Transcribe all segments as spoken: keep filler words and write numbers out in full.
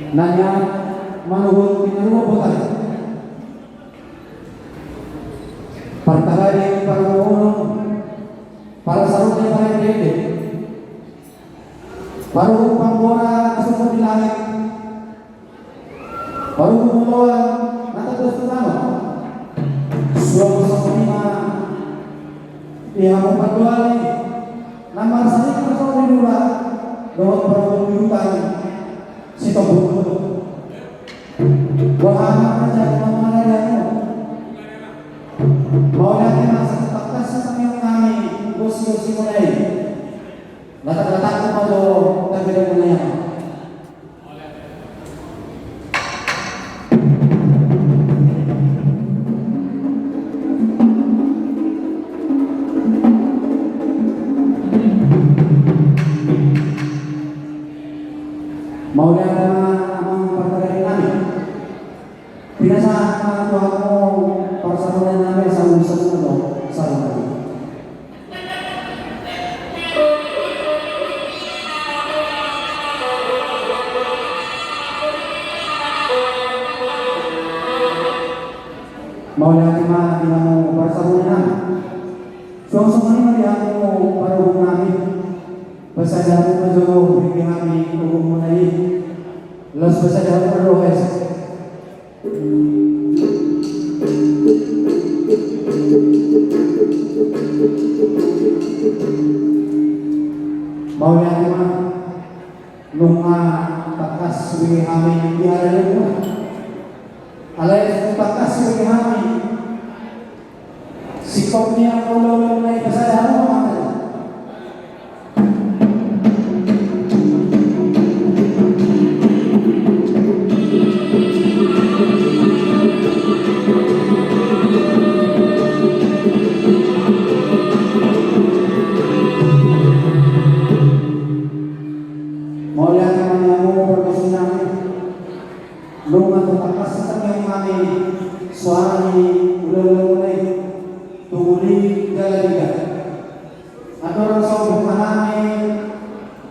Na nian manuhot di na ruhut botari. Partahi, parboru, parsaur ni parende, paruhut pambora na sumur di langit, paruhut moloa na tandus tu tano. Suang songon i ma di hamu pandohan i na marsaringar songon i mula dohot paruhut di huta i. Sitombuk. Boha ma na jadi mangana di hamu? Mauliate ma, asa tangkas sitangiangnami gosi-gosimuna i. Latak-latak ma jo tabenemuna i. Mauliate ma, amang partahi nami. Pinasahat ma tu hamu parsaoran nami, asa urusan ma jo saoran nami. Mauliate ma di hamu parsaoran nami. Suang songon i ma di hamu paruhut nami. Pasada hamu ma jo bege hami uhum muna i. Laos pasada hamu ma roha i. Mauliate ma. Nunga tangkas bege hami di haradeon muna. Alai so tangkas bege hami singkop ni angka ulaon na i, pasada hamu ma. Mauliate ma di hamu pargonsi nami. Nunga tangkas sitangiangnami soara ni ulaon na i tu uli jala denggan. Andorang so buka nami,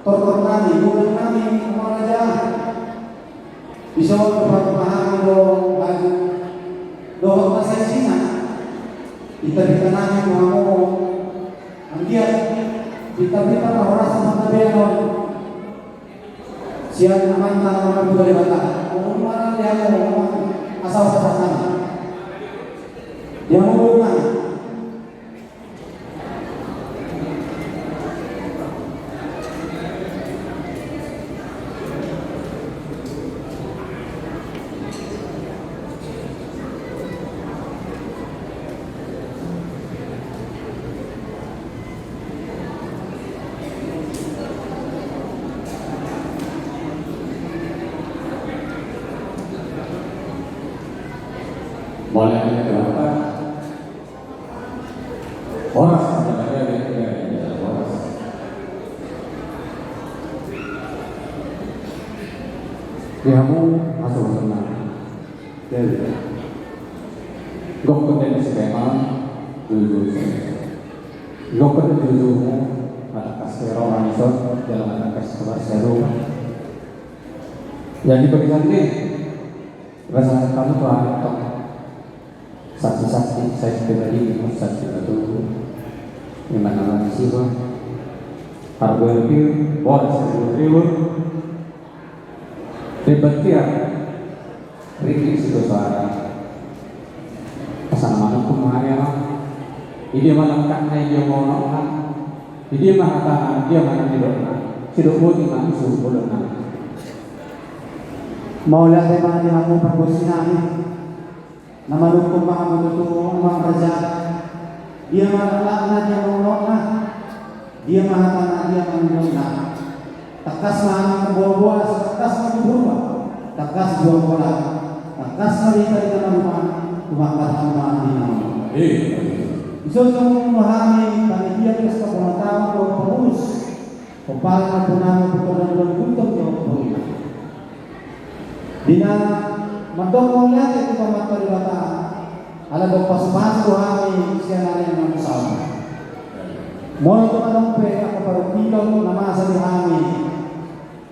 tortor nami, godang nami, amang raja. Dison parumahan do, dohot na saisina. Pinta-pinta nami tu hamu. Anggiat pinta-pinta na horas na tabeanon sian Amanta na martua Debata. Molo nunga di hamu, asa horas nami. Di hamu nunga. Mauliate ma di Debata. Horas, horas. Di hamu, asa urusan nami. Jadi, gokhon do ni si Kemal, jujur. Gokhon do jujurmu, na tangkas ro nami dison, jala na tangkas kabar sehat. Jadi bagi nami, rasa kamu tu anak tong. Saksi-saksi, saksi pribadi, saksi batu. Iman aman siwa. Harga pir, boras ribu-ribu. Ribet tiar. Rikrik situ suara. Asa na manungkun ma hami, amang. Di dia ma langkatna, di dia ma unokna. Di dia ma hatana, di dia ma nidokna. Sidok boti ma isu bolonna. Mauliate ma di hamu pargonsi nami. Na manungkun ma hamu tutu, amang raja. Dia ma langkatna, dia ma unokna. Dia ma hatana, dia ma nidokna. Tangkas ma hami mamboan boras, tangkas ma tubu ma. Tangkas buang bola. Tangkas ma di hita di na maruma. Tumangkat hamu ma di na maruma. Eh. Dison ma hami panitia pesta ulang tahun dohot pengurus. Pomparan ni ompunami, Ompu Tordan Bulan Gultom, tu ompunami. Di na mandok mauliate tu Amanta Debata, ala do pasu-pasu tu hami sian ari na masa on. Molo tung adong pe angka parungkilon na masa di hami,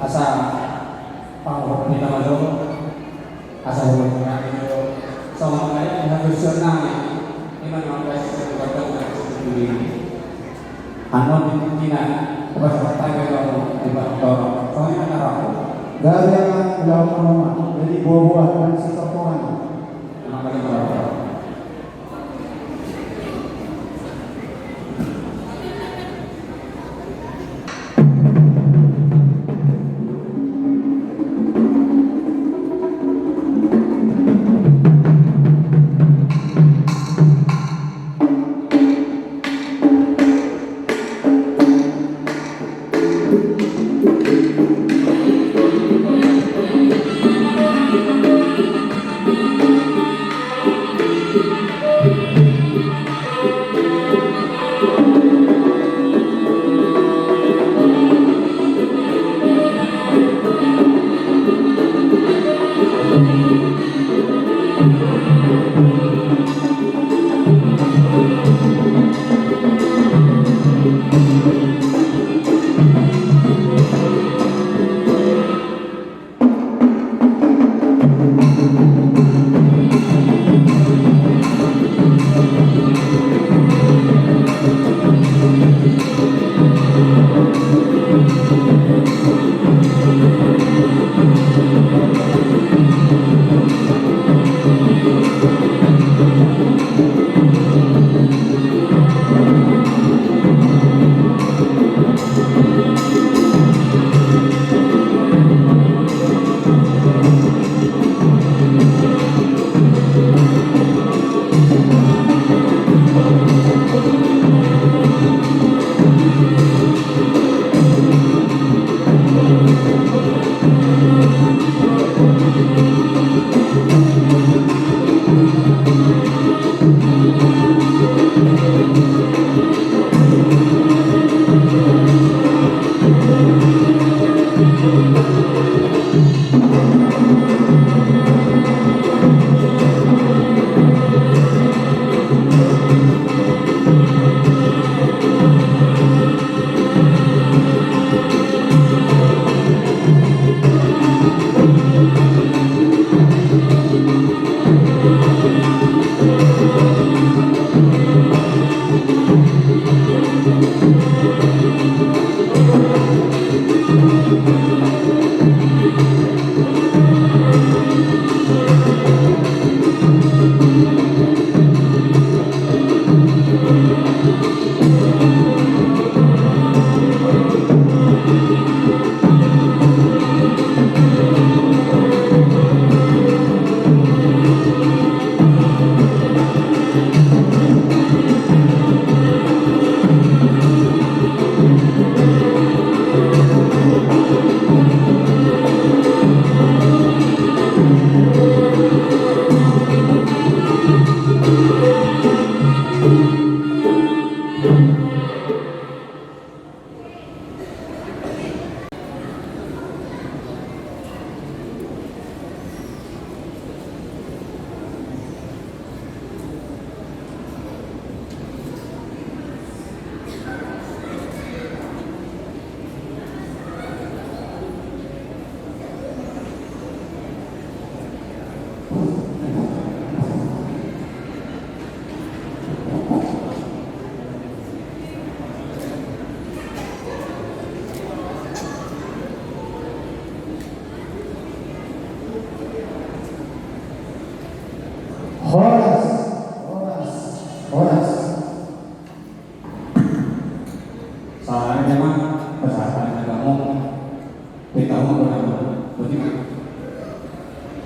Asa pangohot ni na majolo. Asa huhut hami do songon na i, haduson nami, ima na mambahen sisongon na sisongon i. Annon di tingkina, upas hata pe do di Pantoro, songon i ma na rangku. Gabe ma ulaon on ma, jadi boaboa nang sitortoran. Ima na rangku.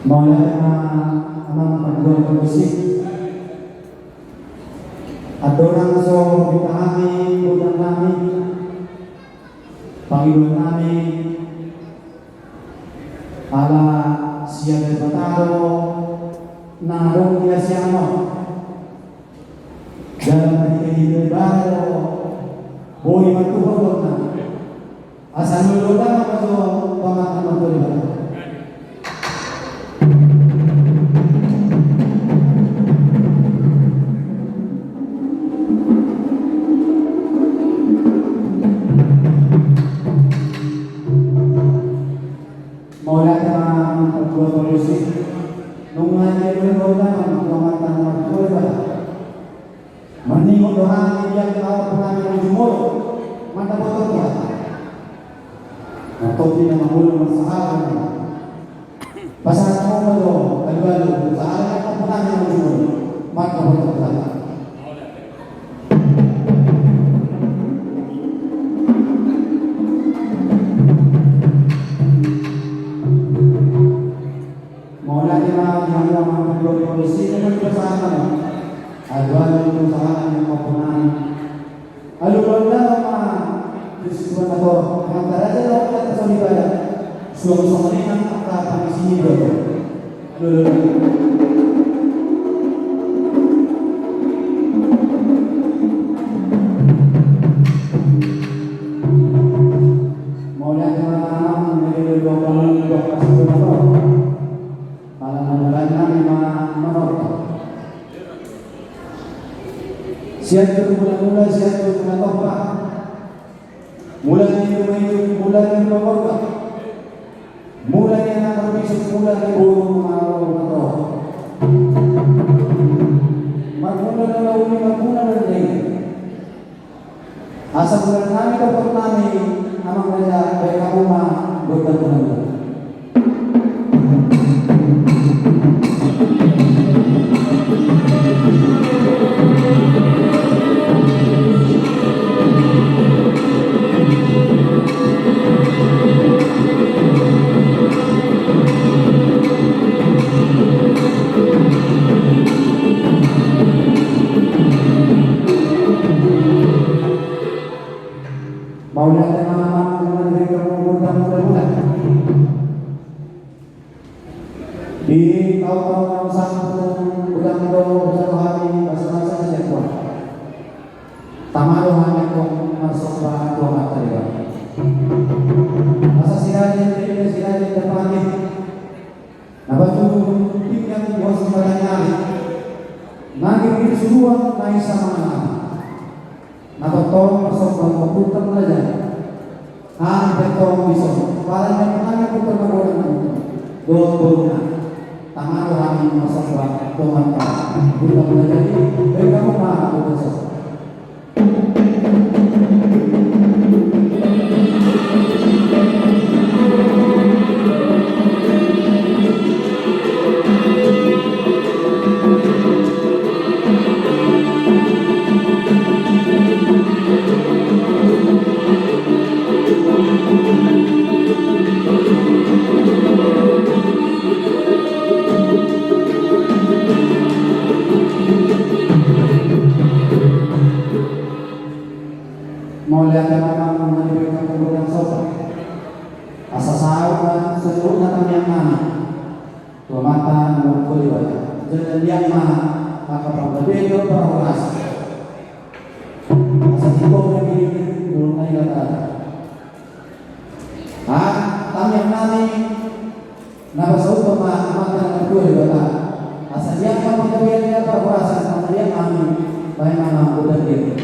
Mauliate ma amang pargual pargonsi. Andorang so pinta hami gondang nami, pangidoan nami, ala sian Debata do na adong di hasiangan on. Jala marhite-hite Debata do boi martupa ulaonna. Asa lolo da ma jo pamatang ma jo Debata. Mauliate ma amang pargual pargonsi. Nunga dialuhon da ma jo pamatang ma jo Debata. Maningon do hami di angka ompunami na jumolo mandapothon Tuhan. Martondi na mangolu marsahaton. Pasahat hamu ma jo alualu sahala ni angka ompunami na jumolo mandapothon Tuhan. Mauliate ma di hamu amang pargual pargonsi, na dipasahat hamu. Alualu tu sahala ni angka ompunami. Alualu da ma tu situan na torop, amanta raja dohot amanta soripada. Suang songon i nang angka pangisi ni boru. Alualu da. Mauliate ma amang, mauliate ma amang, mauliate ma amang. Pala na mulai nami ma manortor. Sian tu mula-mula, sian tu mula tompa. Mula ni mula, mula ni mula morba. Mula ni anak marbisuk, mula ni boru, mula ni boru. Marmula na uli, marmula na uli. Asa mula nami dohot nami, amang raja, baen hamu ma gondang mula-mula. Mauliate ma amang, nunga dibaen hamu gondang mula-mula. Di taon-taon na sampulu godang do jalo hami basa-basa sian Tuhan. Tama do hami antong marsomba tu Amanta Debata. Asa siraja ni raja, siraja ni tapani. Na patudun pinggan, boas ni batang ari. Na girgir suruan, na isa mangalap. Na tongtong marsomba tu Amanta Debata. Hami pe antong dison, pala ni hami putar na godang na mutu. Dohot boruna. Tama do hami marsomba tu Amanta Debata. Baen hamu ma gondang somba. Mauliate ma amang, nunga dibaen hamu gondang somba. Asa saut ma saluhutna tangiang nami tu Amanta na martua Debata. Jala liat ma angka panggabean dohot parhorasan. Asa tingkos na giri-giri, bulung na ilat-ilat. Ah, tangiang nami na pasaut ma Amanta na martua Debata. Asa liat ma panggabean dohot parhorasan, asa liat ma hami baen ma gondang giri.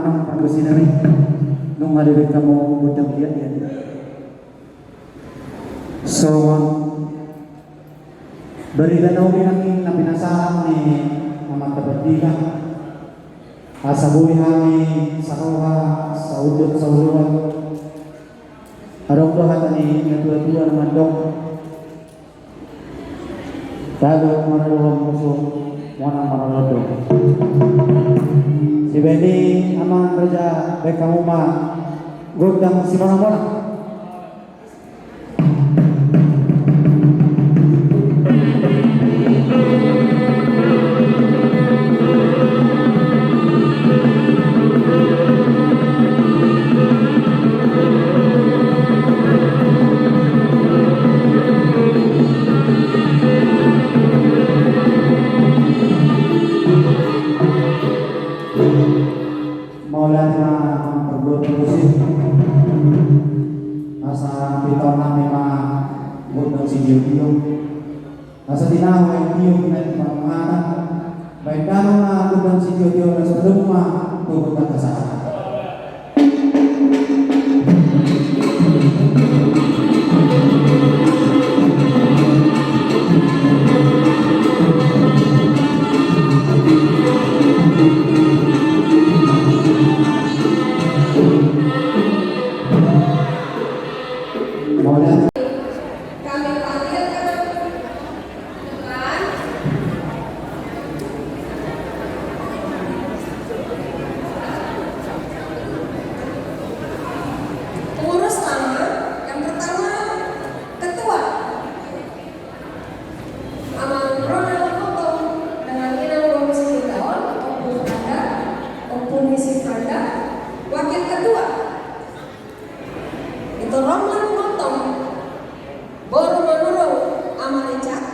Panggosinami, nunga dibaen hamu gondang hian-hian. Songon barita na uli nangkin na pinasahat ni Amanta Pardiha, asa boi hami saroha, saundut, saoloan. Adong do hata ni natua-tua na mandok: Talu maradophon musu, monang maralondong. Sibaen i, amang raja, baen hamu ma gondang simonang-monang. Mauliate ma, amang pargual pargonsi. Asa pintahon nami ma gondang sitio-tio. Asa tinahu aek tio, baen panguhatan. Baen damang ma gondang sitio-tio, asa padomu ma tu gondang hasahaton. Mauliate. Kami panggilkan depan pengurus lama, yang pertama ketua, Amang Ronald Gotong, dengan Inang Bomis Sidaon, Ompu Franda, Ompu ni si Franda, wakil ketua, Ito Romlan Gotong, boru Manurung, Ama Richard,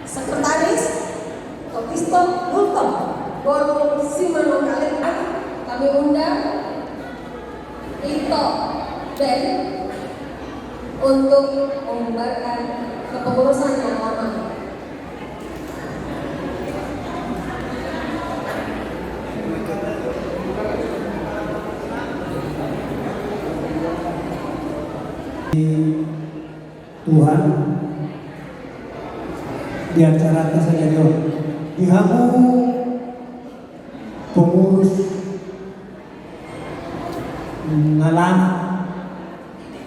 sekretaris, Topisto Gotong, boru Simanungkalit. Kami undang Ito Ben untuk membubarkan kepengurusan yang lama. Tuhan, di acaranta sadari on, di hamu pengurus na lama,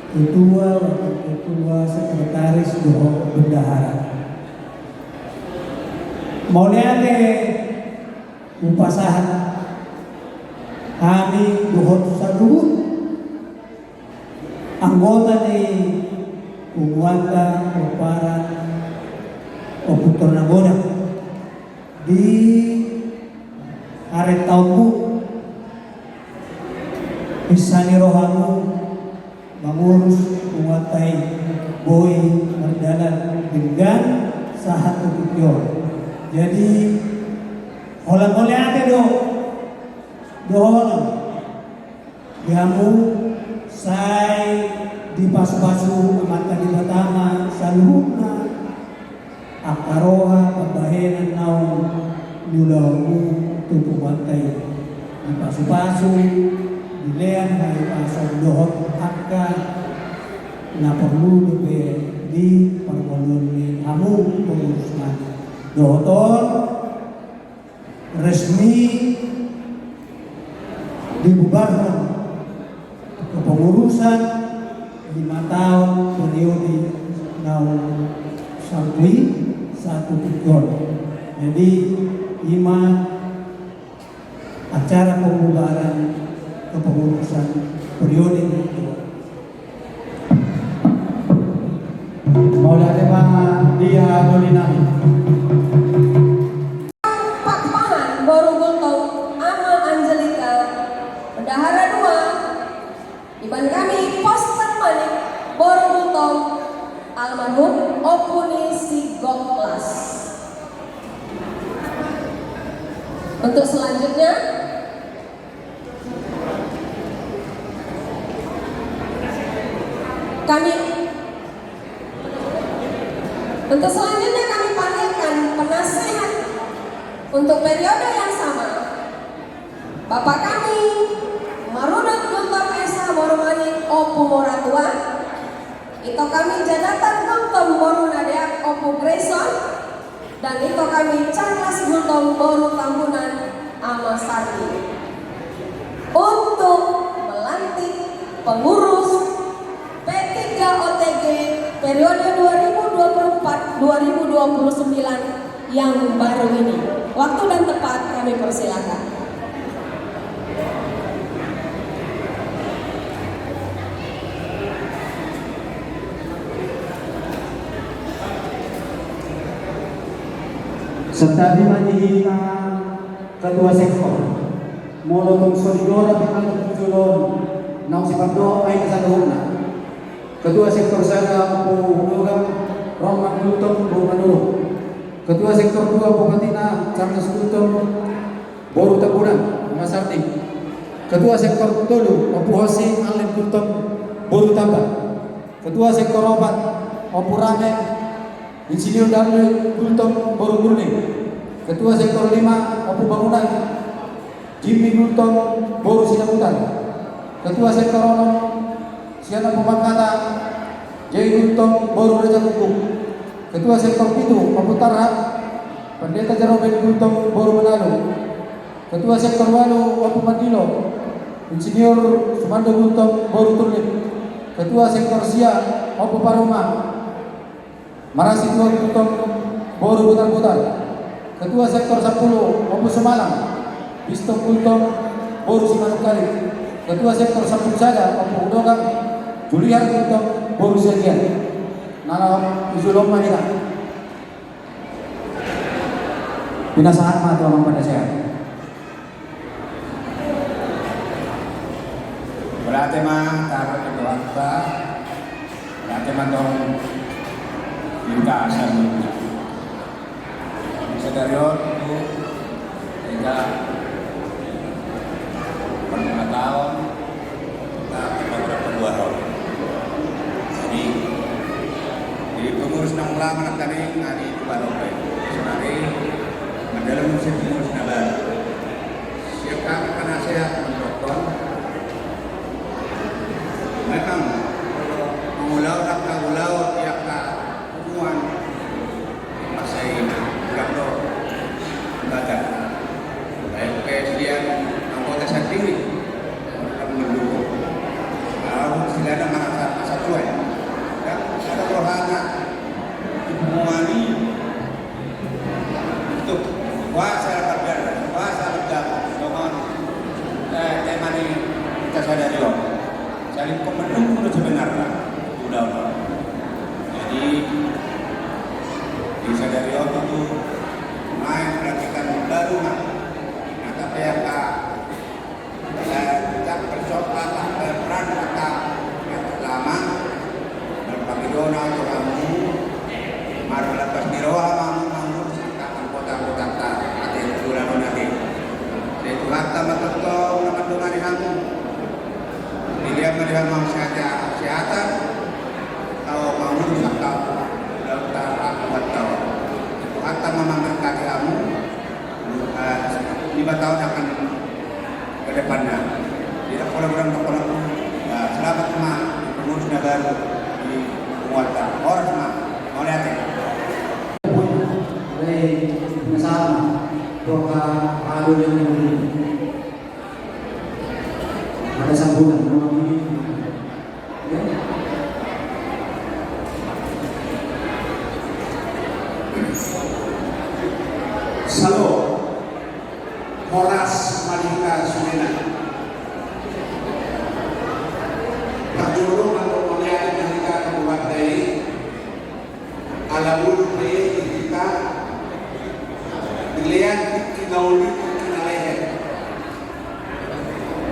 ketua, wakil ketua, sekretaris dohot bendahara. Mauliate hupasahat hami dohot saluhut anggota ni punguanta pomparan Ompu Tor Nagodang di harentaonmu, bisa ni rohamu mangurus punguanta i boi mardalan denggan sahat tu tingki on. Jadi, holan mauliate do dohonon di hamu, sai dipasupasu Amanta Debata ma saluhutna angka roha pambahenan naung niulaonmu tu punguanta i. Dipasupasu, dilean hahipason dohot angka na porlu dope di parngoluon ni hamu pengurusna. Dohot on, resmi dibubarhon kepengurusan lima taon periode naung salpu i sahat tu tingki on. Jadi, i ma acara pembubaran kepengurusan periode naung dua. Mauliate ma di hatoninami. Pakpahan boru Gultom, Ama Angelika, bendahara dua. Dibaen hami poster manik boru Gultom, almarhum Ompu ni si Goklas. Untuk selanjutnya, kami, untuk selanjutnya kami panggilkan penasehat untuk periode yang sama, Bapak kami, Ito hami jabatan Gultom boru Nadeak Ompu Grayson, dan ito hami Carlas Gultom boru Tambunan Ama Sardi. Untuk melantik pengurus P tiga O T G periode dua ribu dua puluh empat dua ribu dua puluh sembilan yang baru ini. Waktu dan tempat kami persilakan. Santabi ma di hita ketua sektor. Molo tung so digora pe na tu jolo on, naung sipandohan ma hita saluhutna. Ketua sektor sada Ompu Hudogan, Roman Gultom boru Manurung. Ketua sektor dua Ompu Patina, Carlos Gultom boru Tambunan Ama Sardi. Ketua sektor tolu Ompu Hosi, Allen Gultom boru Tamba. Ketua sektor opat Ompu Rame, Insinyur Darli Gultom boru Murni. Ketua sektor lima Ompu Bangunan, Jimmy Gultom boru Sinabutan. Ketua sektor onom sian Ompu Mangkata, Jay Gultom boru Raja Guguk. Ketua sektor pitu Ompu Tarhak, Pendeta Jeroben Gultom boru Manalu. Ketua sektor walu Ompu Mandilo, Insinyur Sumando Gultom boru Tulip. Ketua sektor sia Ompu Paruma, Marasi tua Gultom boru Butarbutar. Ketua sektor sampulu Ompu Sumalang, Bistok Gultom boru Simanungkalit. Ketua sektor sampulu sada Ompu Hudogan, Julian Gultom boru Siagian. Na laho tu jolo on ma hita. Pinasahat ma tu amang panasehat. Berarti ma taruh ke doang ta. Berarti ma tong minta asal minta. Sadari on tu tiga pernah tahun. Nah, kita berapa dua tahun. Jadi, di pengurus enam puluh delapan tadi, nah, di dua tahun. Sebenarnya, mendalam musim pengurus nabar. Siap kami penasehat mendukung. Memang, kalau mengulau, tak ulau, tiap tak hubungan. Masa ini, kurang do. Baca. Baik, P S D M anggota sendiri. Kami mendukung. Kalau istilahnya merasa, merasa tua ya. Ya, ada rohana. Hubungan ini. Itu. Kuasa kerja, kuasa kerja. Cuman, eh, tema ini kita sadari, oh. Saling pemendukung sebenarnya. Udah, udah. Jadi, bisa dari waktu itu main pelantikan baru, nah. Nah, tapi yang tak, eh, tak bersoal, tak berperan, tak lama, dan pagi dona tu kamu, mar lepas di roha, kamu, kamu, angka anggota-anggota ta, ate tulang on ate. Sai Tuhanta ma tongtong na mandongani hamu. Dilehon ma di hamu sehatan, sehatan. Tau mangurus angka, dalam ta, angka buat tau. Tuhanta ma mamberkati hamu. Eh, lima tahun akan ke depannya. Tidak kurang-kurang, tak kurang. Eh, selamat ma pengurus na baru di Mualta. Horas ma. Mauliate. Baik, sama-sama. Doa, haleluya. Ada sambutan, doa ini. Ya. Shalom. Horas ma di hita sudena. Parjolo ma mauliate ma di hita na mauliate. Ala boi pe di hita dilean tingki na uli, tingki na lehet.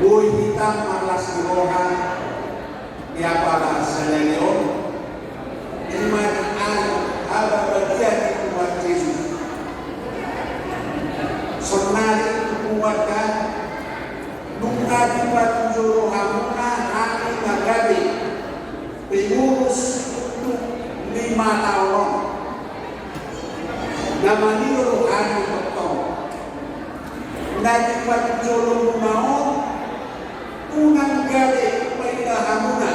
Boi hita marlas ni roha di apala sadari on. Ima di ari habadiaan ni Tuhan Jesus. Sonari tu Tuhanta, nunga dipatujolo hamuna hami na gabe pengurus untuk lima tahun on. Na mangido do hami tongtong, na dipatujolo muna on, unang gabe paida hamuna.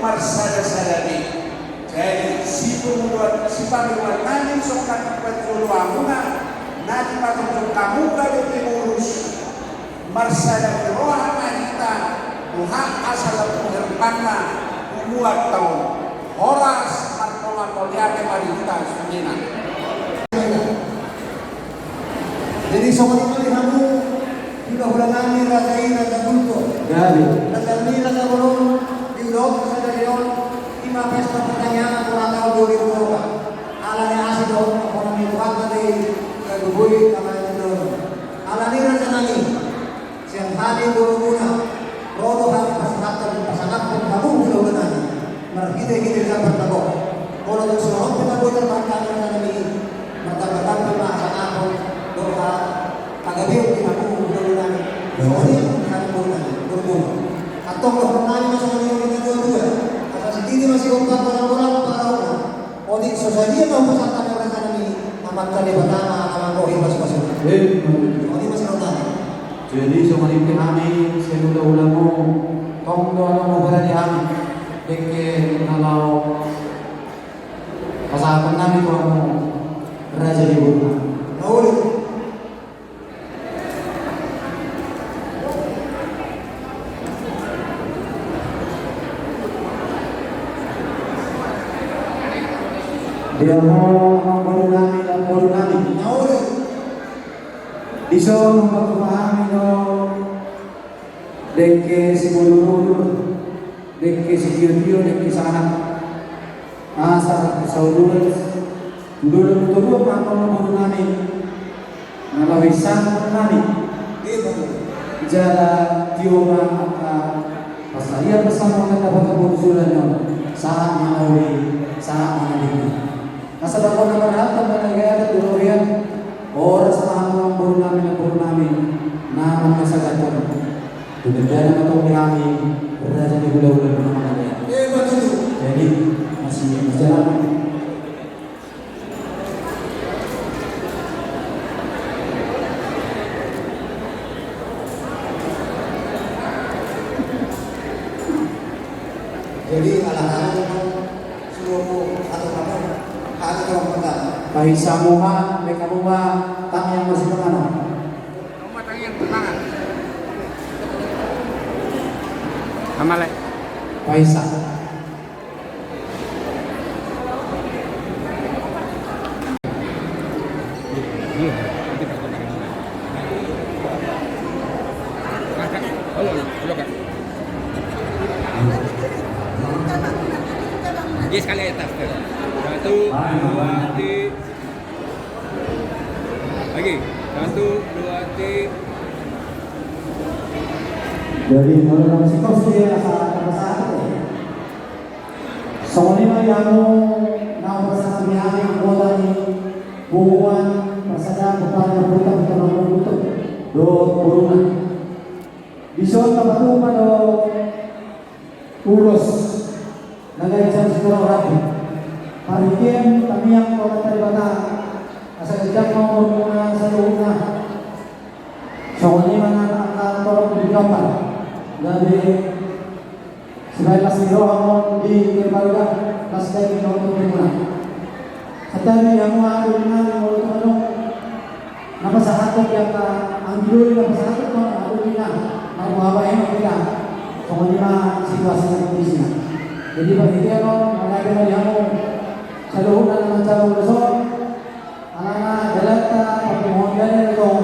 Marsada-sada be. Jadi, sipangidoan, sipangidoan nami songon na dipanjolo hamuna, na dipajongjong hamu gabe pengurus. Marsada ni roha ma hita, dohot asa lam tu hermangna, umuan taon. Horas, martonga mauliate ma di hita, sumina. Jadi, songon i ma di hamu, hulahula nami raja i, Raja Gultom. Jadi. Raja ni raja bolon, di ulaon sadari on, ima pesta partangiangan ulang tahun dua ribu dua puluh empat. Ala ni asi dohot, hona ni Tuhanta do i, gabe boi, tama i dohot. Ala ni raja nami. Sian hami borumuna, ro do hami pasahathon, pasangaphon hamu hulahula nami. Marhite-hite jambar tabo. Molo tung songon pe tabo jambar tabo nami. Martamba-tamba ma hasangapon, dohot pagabeon di hamu hulahula nami. Songon i hami borumuna, borumuna. Antong dohonon nami ma songon i di natua-tua. Asa sititi ma sigompa, bolang-bolang pangarahutna. Otik so sadia ma hupasahat hami raja nami, Amanta Debata ma na manggohi pasu-pasuna. Eh, betul. Songon i ma siroha nami. Jadi, songon i pe hami, sian hula-hulamu, tong do adong hubege hami, dengke na laho pasahathon nami tu hamu, raja ni boru nami. Mauliate. Dia mo amang boru nami, amang boru nami. Dison hupasahat hami do dengke simudur-udur, dengke sitio-tio, dengke sahat. Asa saudara, dulu-dulu ma amang boru nami. Na laho isangkut nami. Jala tio ma angka pansarian, pasangaphon na dapotan boru Sulanjong. Sahat ma na uli, sahat ma na denggan. Asa bahen na marhata ma na gabe tu robean. Horas ma hamu amang boru nami, amang boru nami. Na manghasahathon. Tu denggan na tong di hami, raja ni hula-hula na mangalean. Jadi, masih, masih lama. Jadi, ala hal itu, suruh aku atau apa? Hal itu yang pertama. Paisa muha, mereka muha, tangiang masih tengah. Amale. Paisa. Dia sekali atas tu. Satu, dua, tiga. Lagi. Satu, dua, tiga. Jadi, molo na sikos dia asa, asa apa? Songon i ma di hamu na hupasahat hami, anggota ni punguan Parsada Pomparan ni Ompunta Ompunta Raja Gultom dohot boruna. Dison tapatupa do ulos na ganjang sitorop rambu. Parhitean tangiang tu Amanta Debata, asa ganjang ma umurmuna saluhutna. Songon i ma nang angka torop di pinompar. Gabe Sibaen las ni roha on di keluarga, las daging dohot tondi muna. Sadari hamu angka doli nami, molo tung adong na pasahathon di angka anggi doli na pasahathon tu angka doli na, marboha baen ma hita. Songon i ma situasi na kondisina. Jadi parhitean on, mauliate ma di hamu saluhutna na manjalo ulos on. Alana dalanta papunguan dana do tong.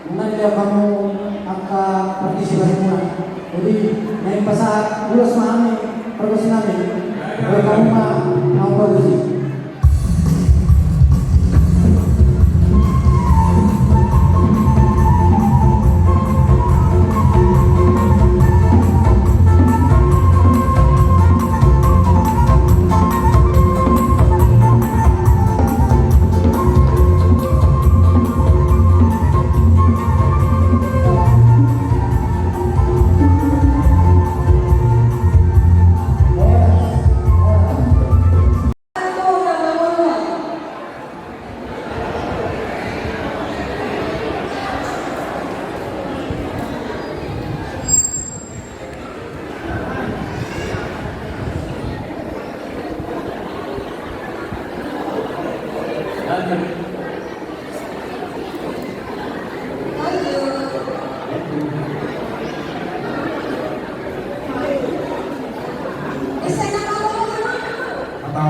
Nunga dilean hamu angka partisipasi muna. Jadi, naeng pasahat ulos ma hami, pargonsi nami. Dohot hamu ma, hamu pargonsi.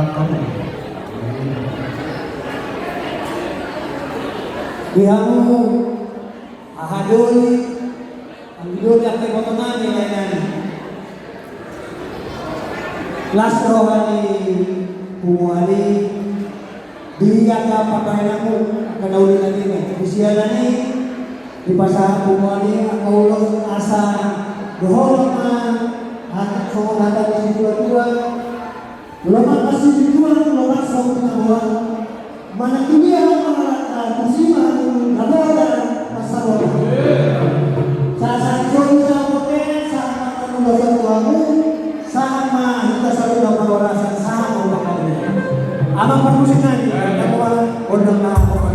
Di hamu haha doli, anggi doli, angka ibotonami, lae nami. Las roha ni punguan i di angka pambahenanmu, angka na uli nami, di siala ni i dipasahat punguan i angka ulos asa dohonon ma hata, songon hata ni situatua. Lomak ma silinduan, lomak saut na boan. Manang tu dia ma mangalangka, tusi ma na boan, na saboan. Sahat-sahat ni solu, sahat ma na ulos tu hamu, sahat ma hita saluhut na parhorasan, sahat ma hita saluhut. Amang parmusik nami, na boan, ondang na boan.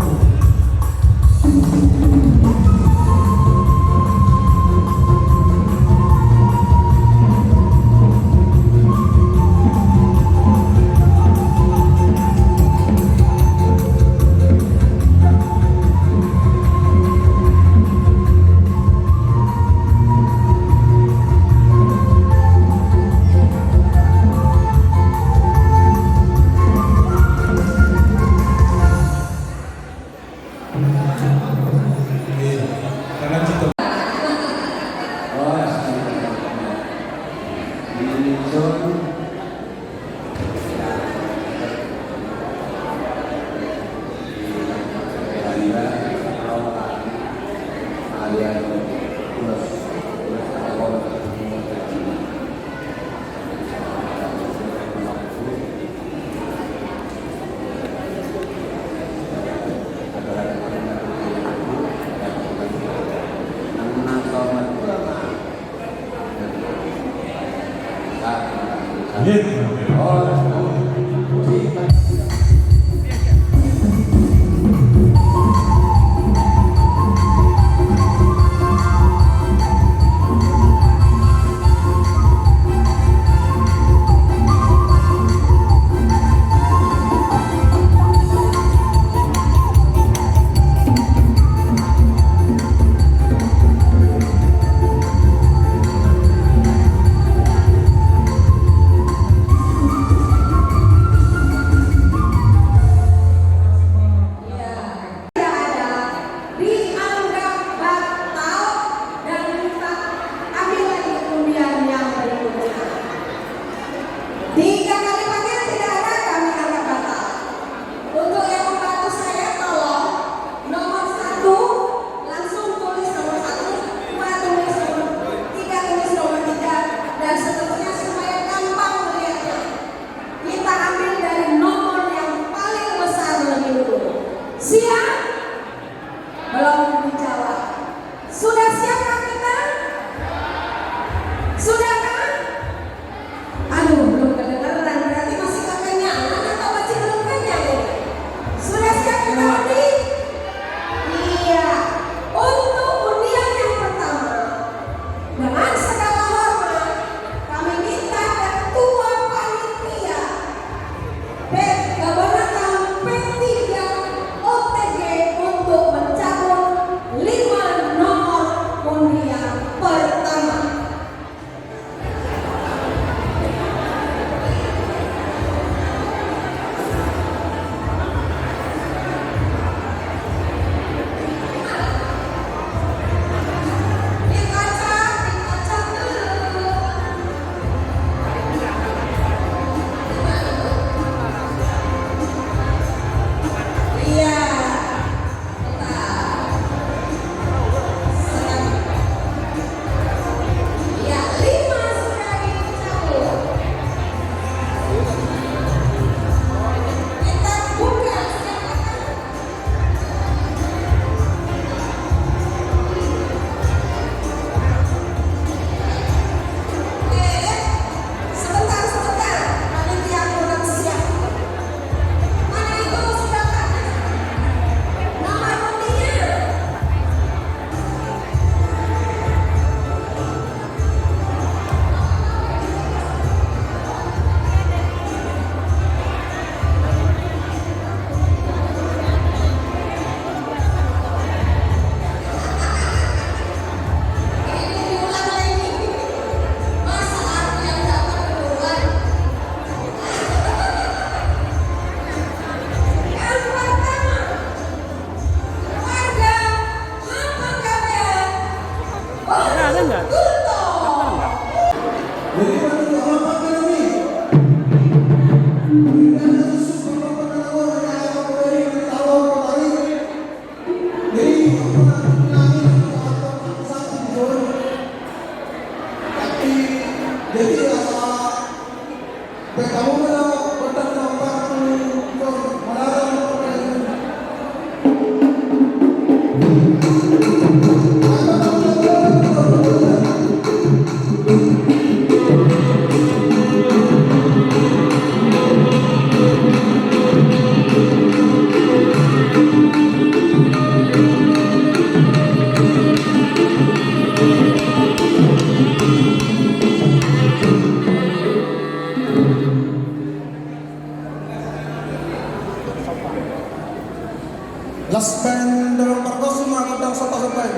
Las band Dolok Margosi ma gondang sopa-sopa i.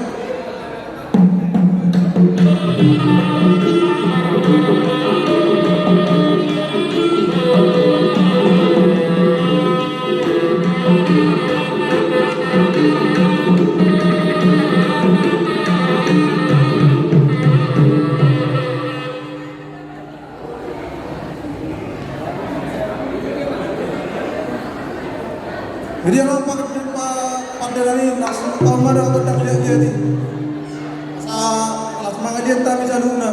Jadi, ala pande-, pa-, pande nami, langsung tau ma da gondang liat-liat i. Sa-, langsung mangaliat hami saluhutna.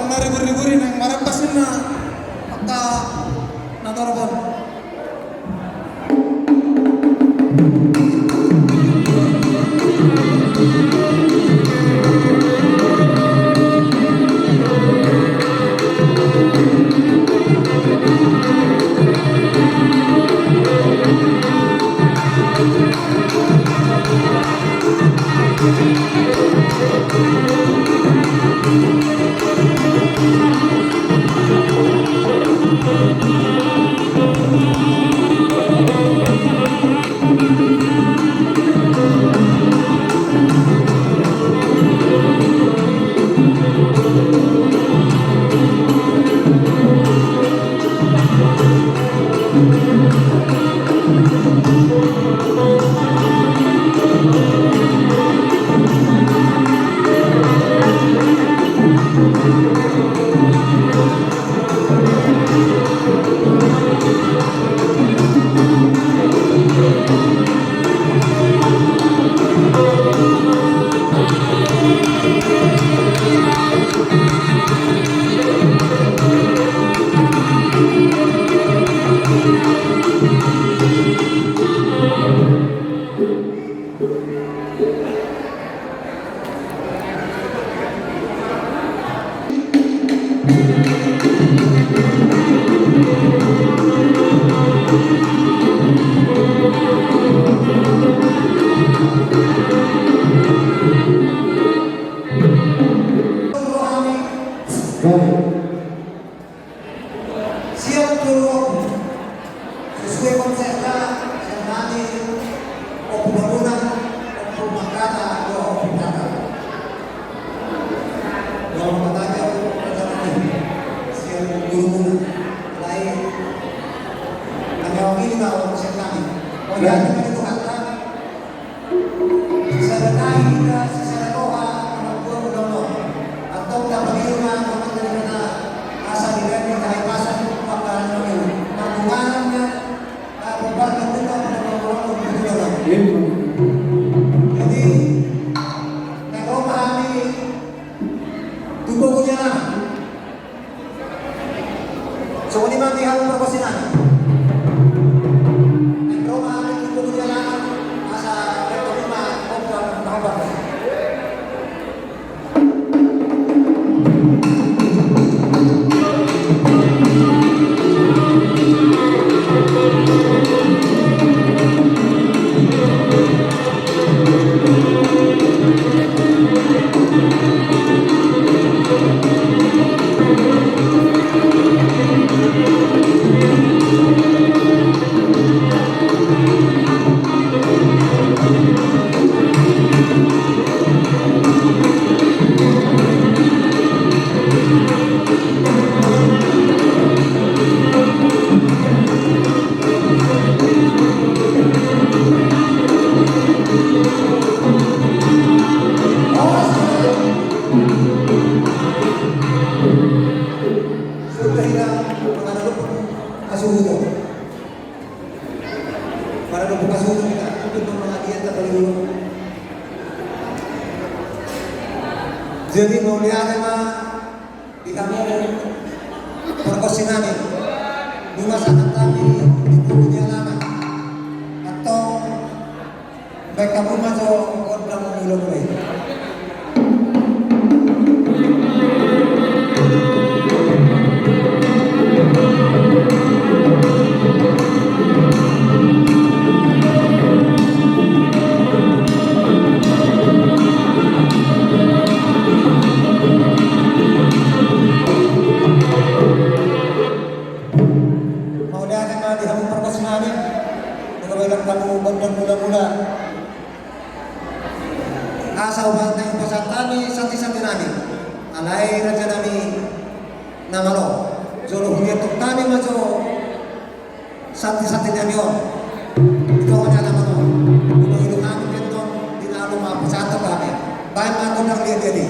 Maribur-ribur i nang marempas ninna angka na torop on. Siap dulu. Sesuai konsepna, siap mati, Ompu Bangunan, Ompu Mangkata, dua Ompu Pata. Dua Ompu Pata, siap mati. Siap guru-guru. Lain. Kami wakili bahwa siap kami. Oh, ya, kita itu kata. Sisada tahi hita, sisada roha, manang dua mula on. Antong tapagiling ma, manang dari mana, asa diganti tahi pasan, panggalan nami. Panggalan na, ah, pembarkan kita, pada panggalan, gitu ya, Bang. Iya, Bang. Jadi, na ro ma hami, tu Pogu ni Alaman. Songon i ma di hamu pargonsi nami. Naeng ro ma hami tu Pogu ni Alaman, asa bertemu ma kota na hombar. Sudah hilang, mana lupa? Asuh, sudah. Mana lupa, asuh, sudah. Itu memang hadiah tak perlu. Jadi, mauliate ma di hamu pargonsi nami, nunga sahat hami di Pogu ni Alaman. Antong baen hamu ma jo gondang mula-mula i. Mauliate ma di hamu pargonsi nami, nunga baen hamu gondang mula-mula. Asa ubat na upasahat hami santi-santi nami. Alai raja nami na malo. Jolo huliat tong hami ma jo santi-santi nami on. Di tonga ni alaman on. Di tonga ni alaman on. Di na alu ma pasahat hami. Baen ma gondang liat-liat i.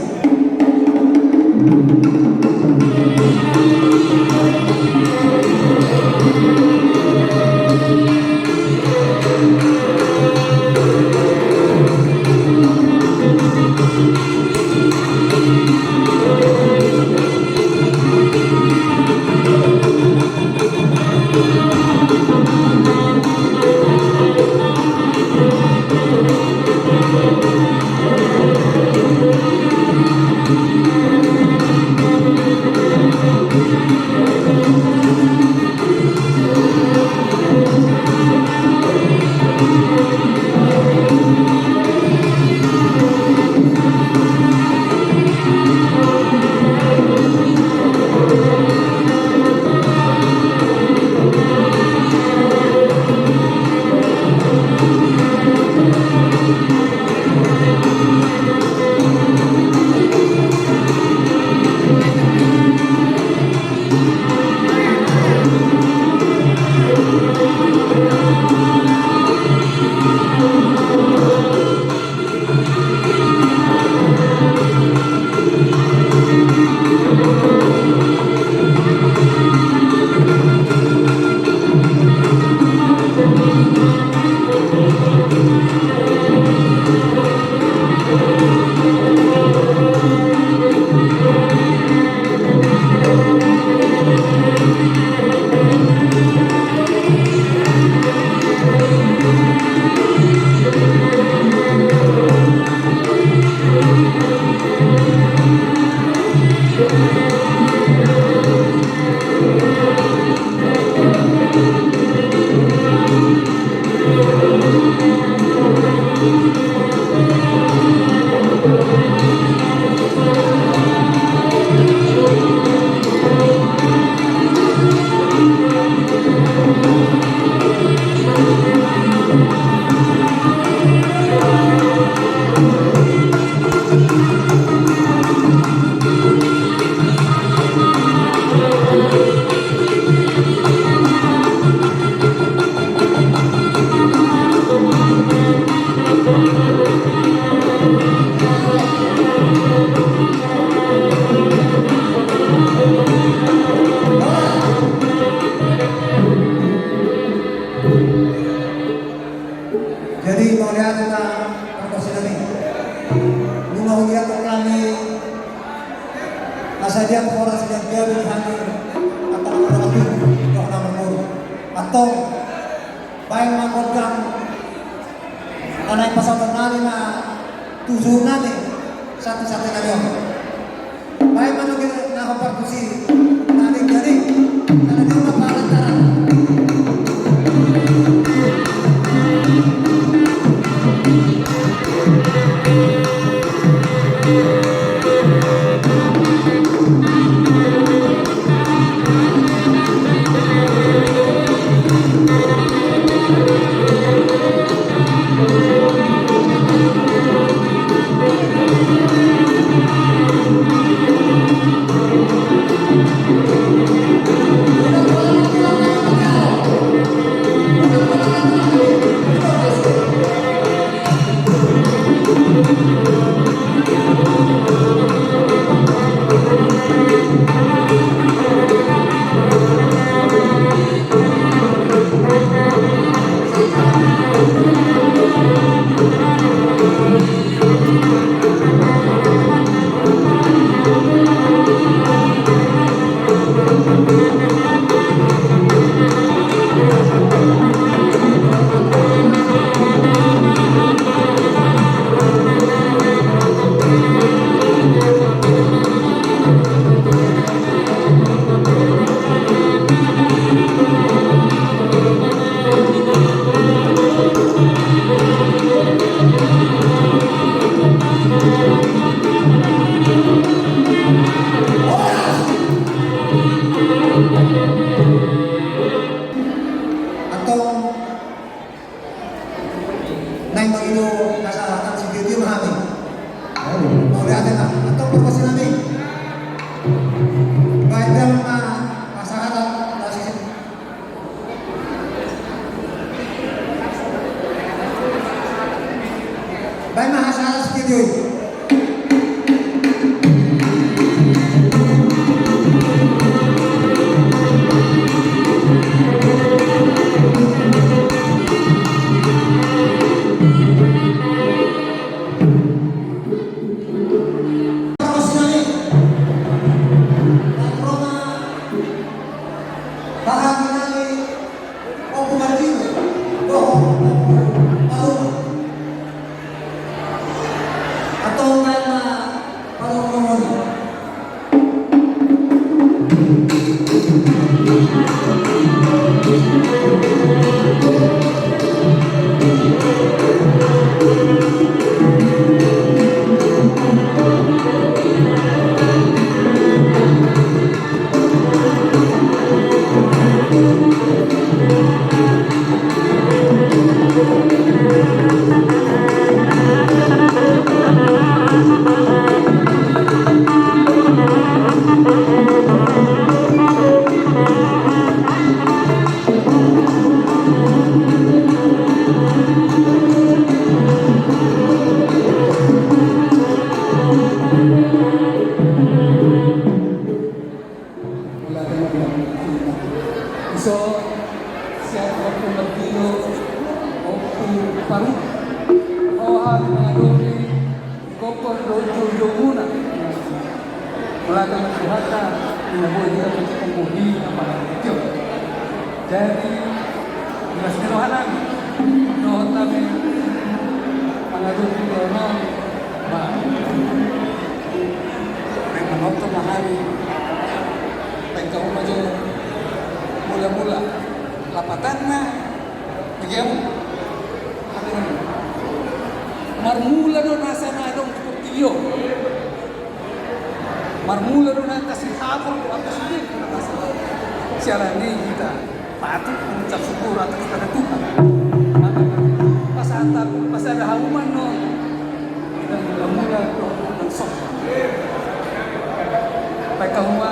Tong, baen ma gondang na naeng pasahaton nami ma tu suhut nami, santi-santi nami on. Baen ma nuaeng na hombar tusi, na denggan i, na denggan ma palantaran. Antong naeng mangido hasahatan sitio-tio ma hami. Mauliate ma, antong pargonsi nami. Baen damang ma hasahatan na sisi. Baen ma hasahatan sitio-tio i. Ompu Martino dohot Ompu Paluma. Antong baen ma parongongoni. Mauliate ma di hamu. Dison sian Ompu Martino, Ompu Paluma, roha ni mangadopi gokhon dohot joujoumuna. Mauliate ma di Tuhanta, di na boi hita manjadi bohi na parhatian. Jadi, di las ni roha nami dohot hami mangadopi on, ba, naeng manortor ma hami. Baen hamu ma jo mula-mula lapatanna. Bagian marmula do nasa na adong di portibi on. Marmula do na tasihabol tu atas ini. Siala ni hita patut mengucap syukur atas kepada Tuhan. Maka, pas ada, pas ada hauman no, kita mula-mula do langsung. Baen hamu ma.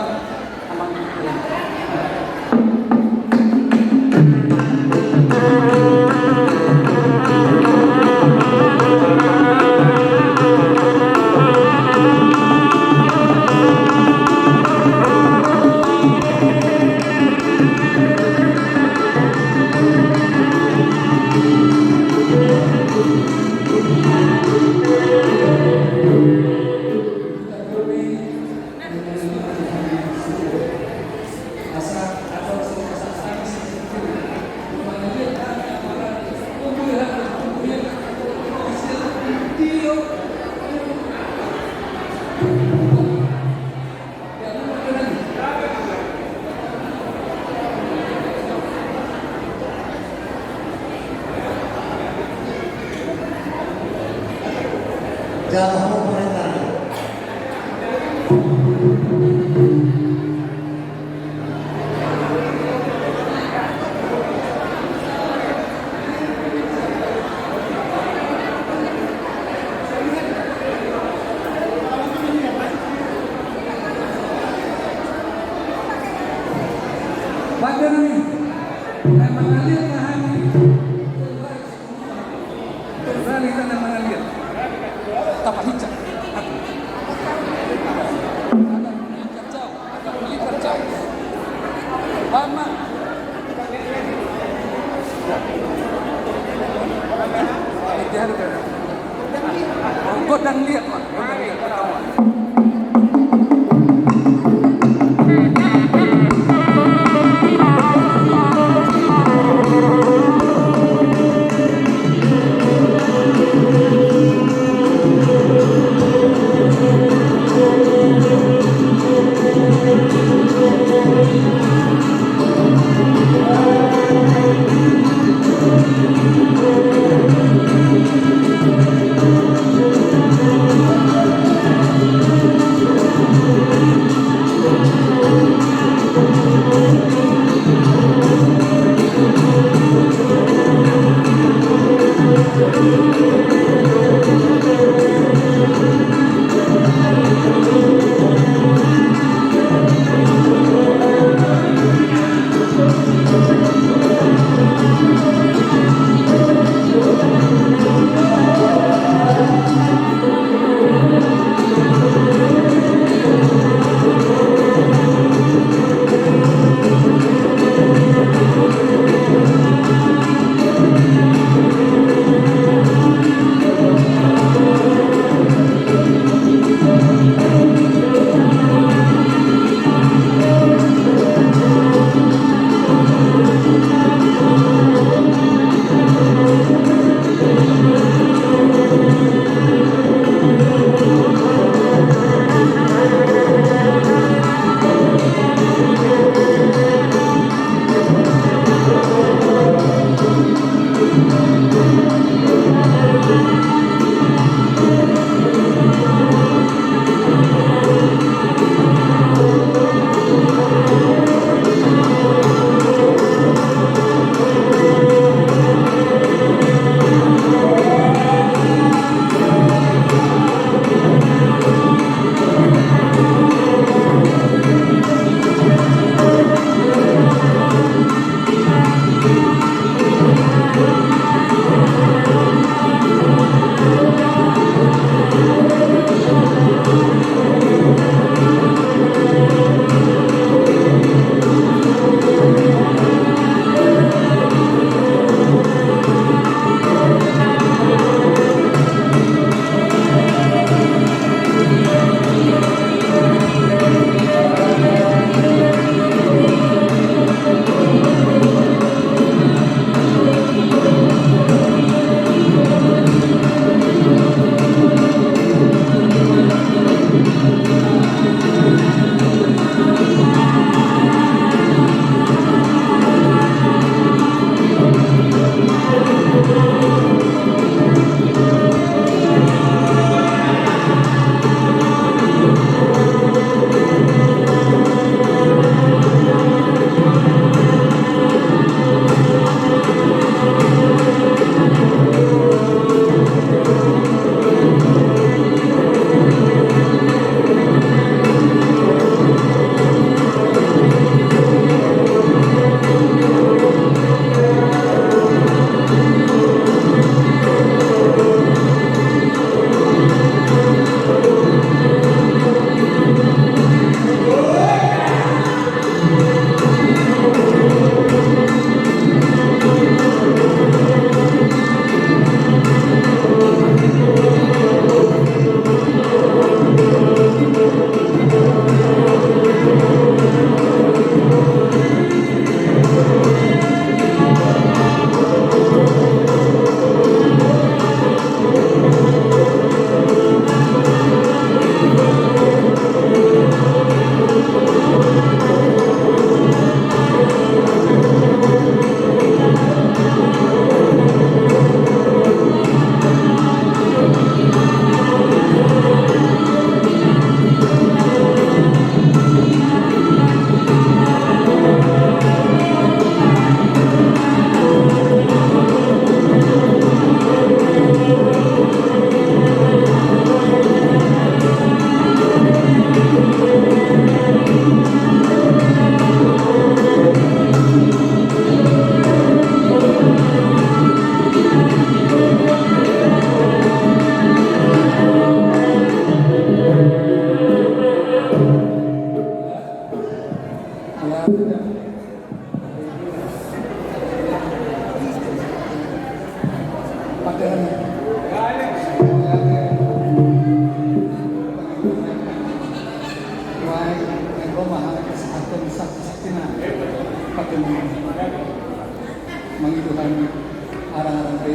Jala ho parentana. Badan ni, eh, mangaliat tahan ni. Terus kita na mangaliat. Tapahinsa. Kacau. Kacau. Lama. Godang liat, Pak. Godang liat, Pak. Mangido hami arangaran pe.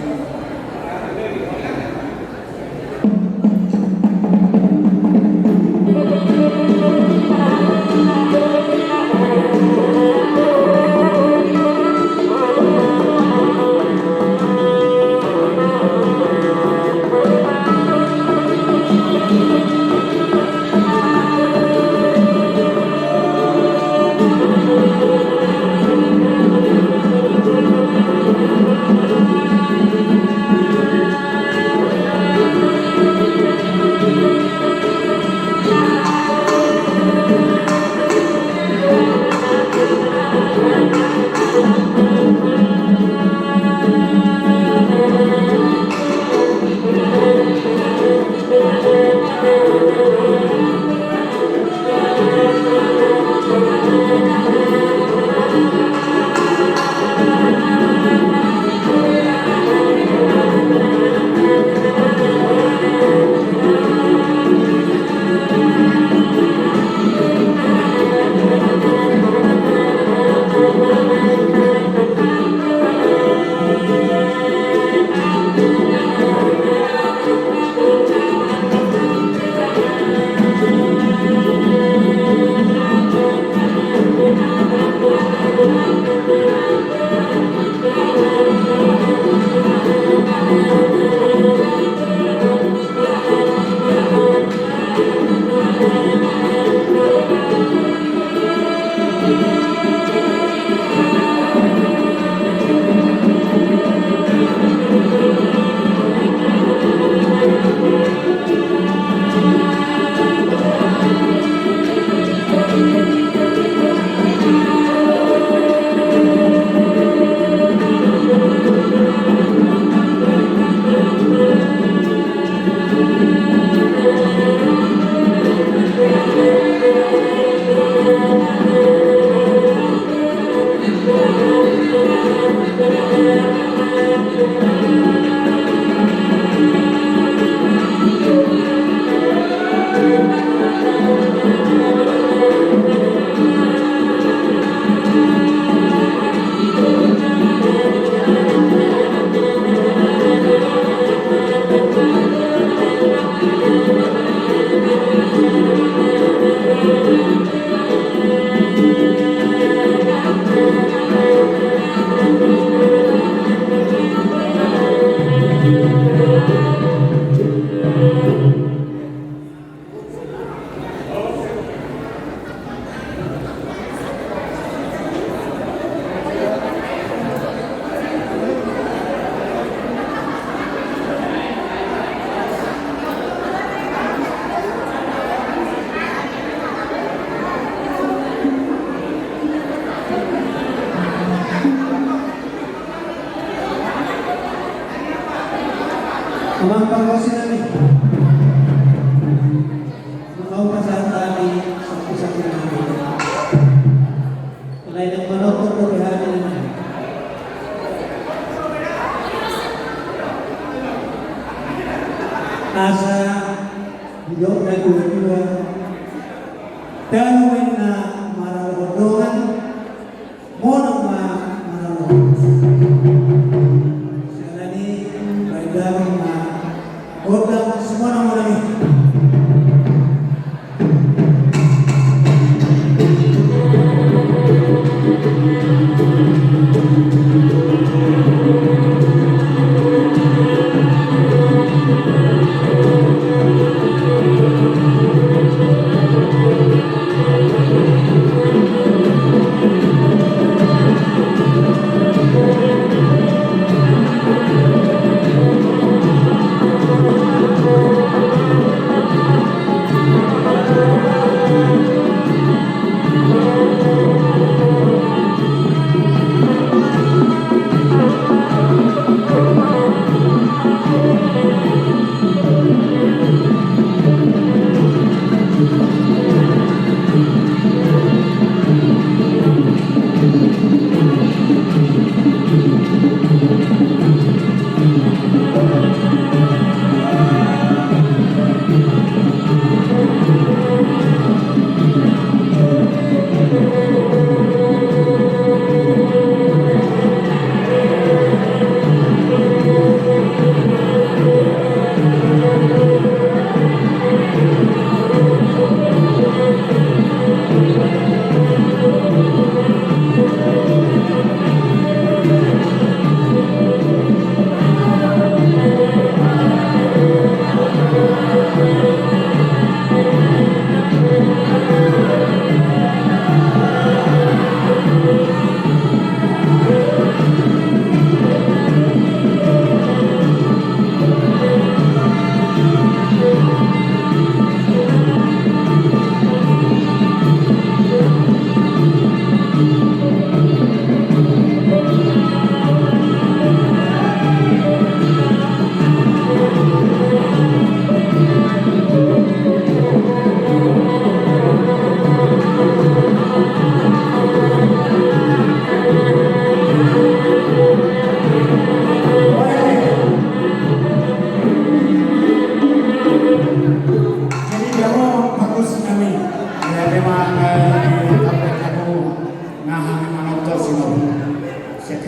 Amang pargonsi nami, maupasahat hami sangkosangko nami. Alai naeng manongtong dope hami nami, asa didok natuatua, talu ma inna maralohon dongan, monang ma maralohon. Siala ni i, baen damang ma gondang simonang-monang i.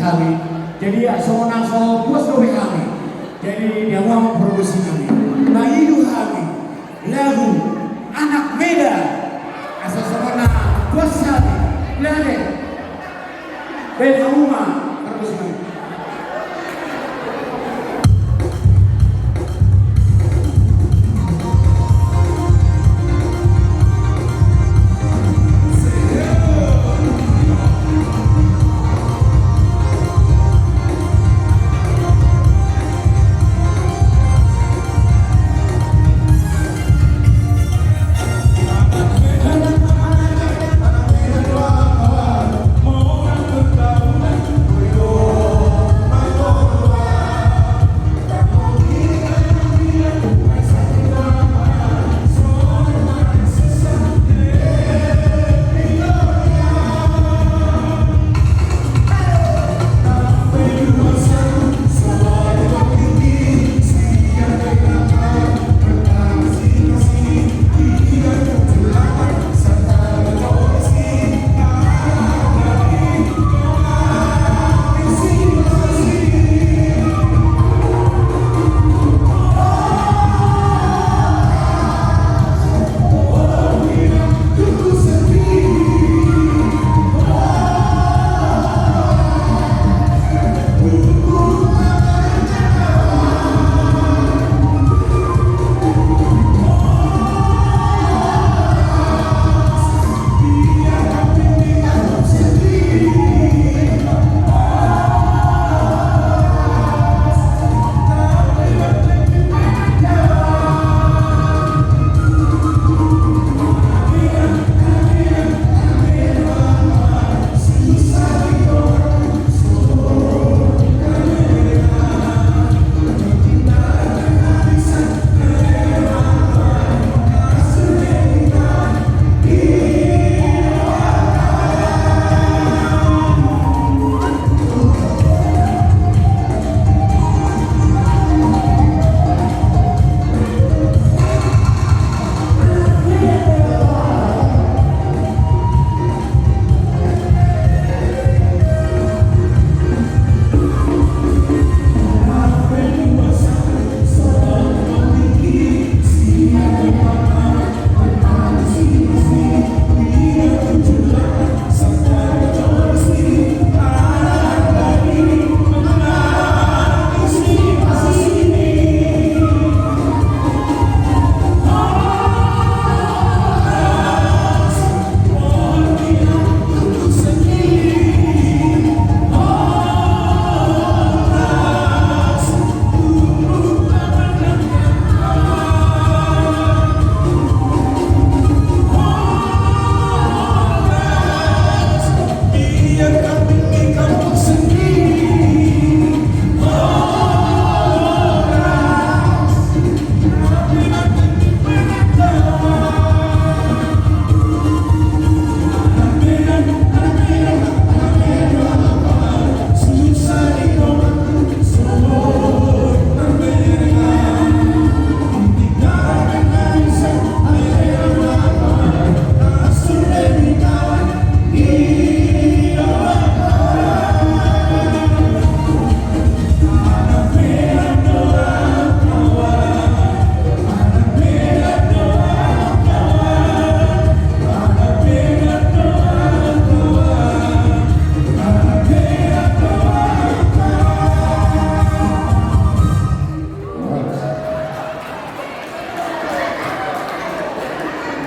Hami. Jadi, ya, songon na so puas dope hami. Jadi, dia mau produksi hami. Nah, itu hami. Lagu Anak Medan. Asa songon na puas hami. Lale. Beta uma. Produksi hami.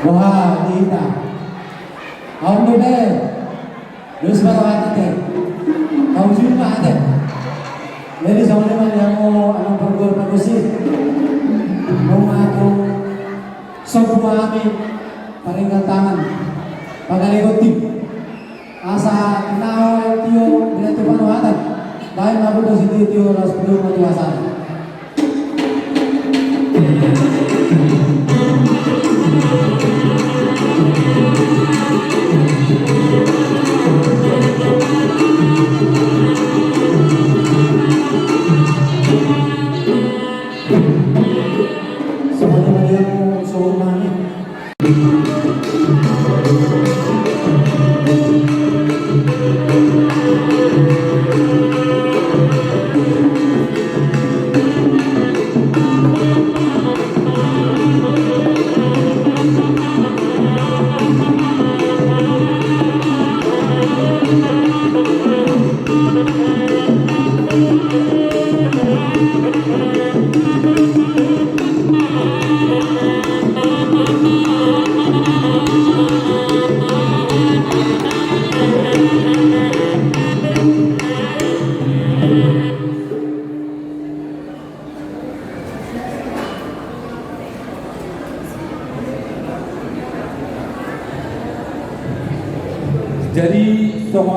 Boha di hita? Aon dope. Dos baru ate. Kau jumpa ate. Jadi songon i ma di hamu amang pargual pargonsi. Nunga tung sombu hami paringgal tangan. Pagale gonting. Asa na tio di na tu panuhatan. Baen ma budo si tio laos pudun ma tu hasana.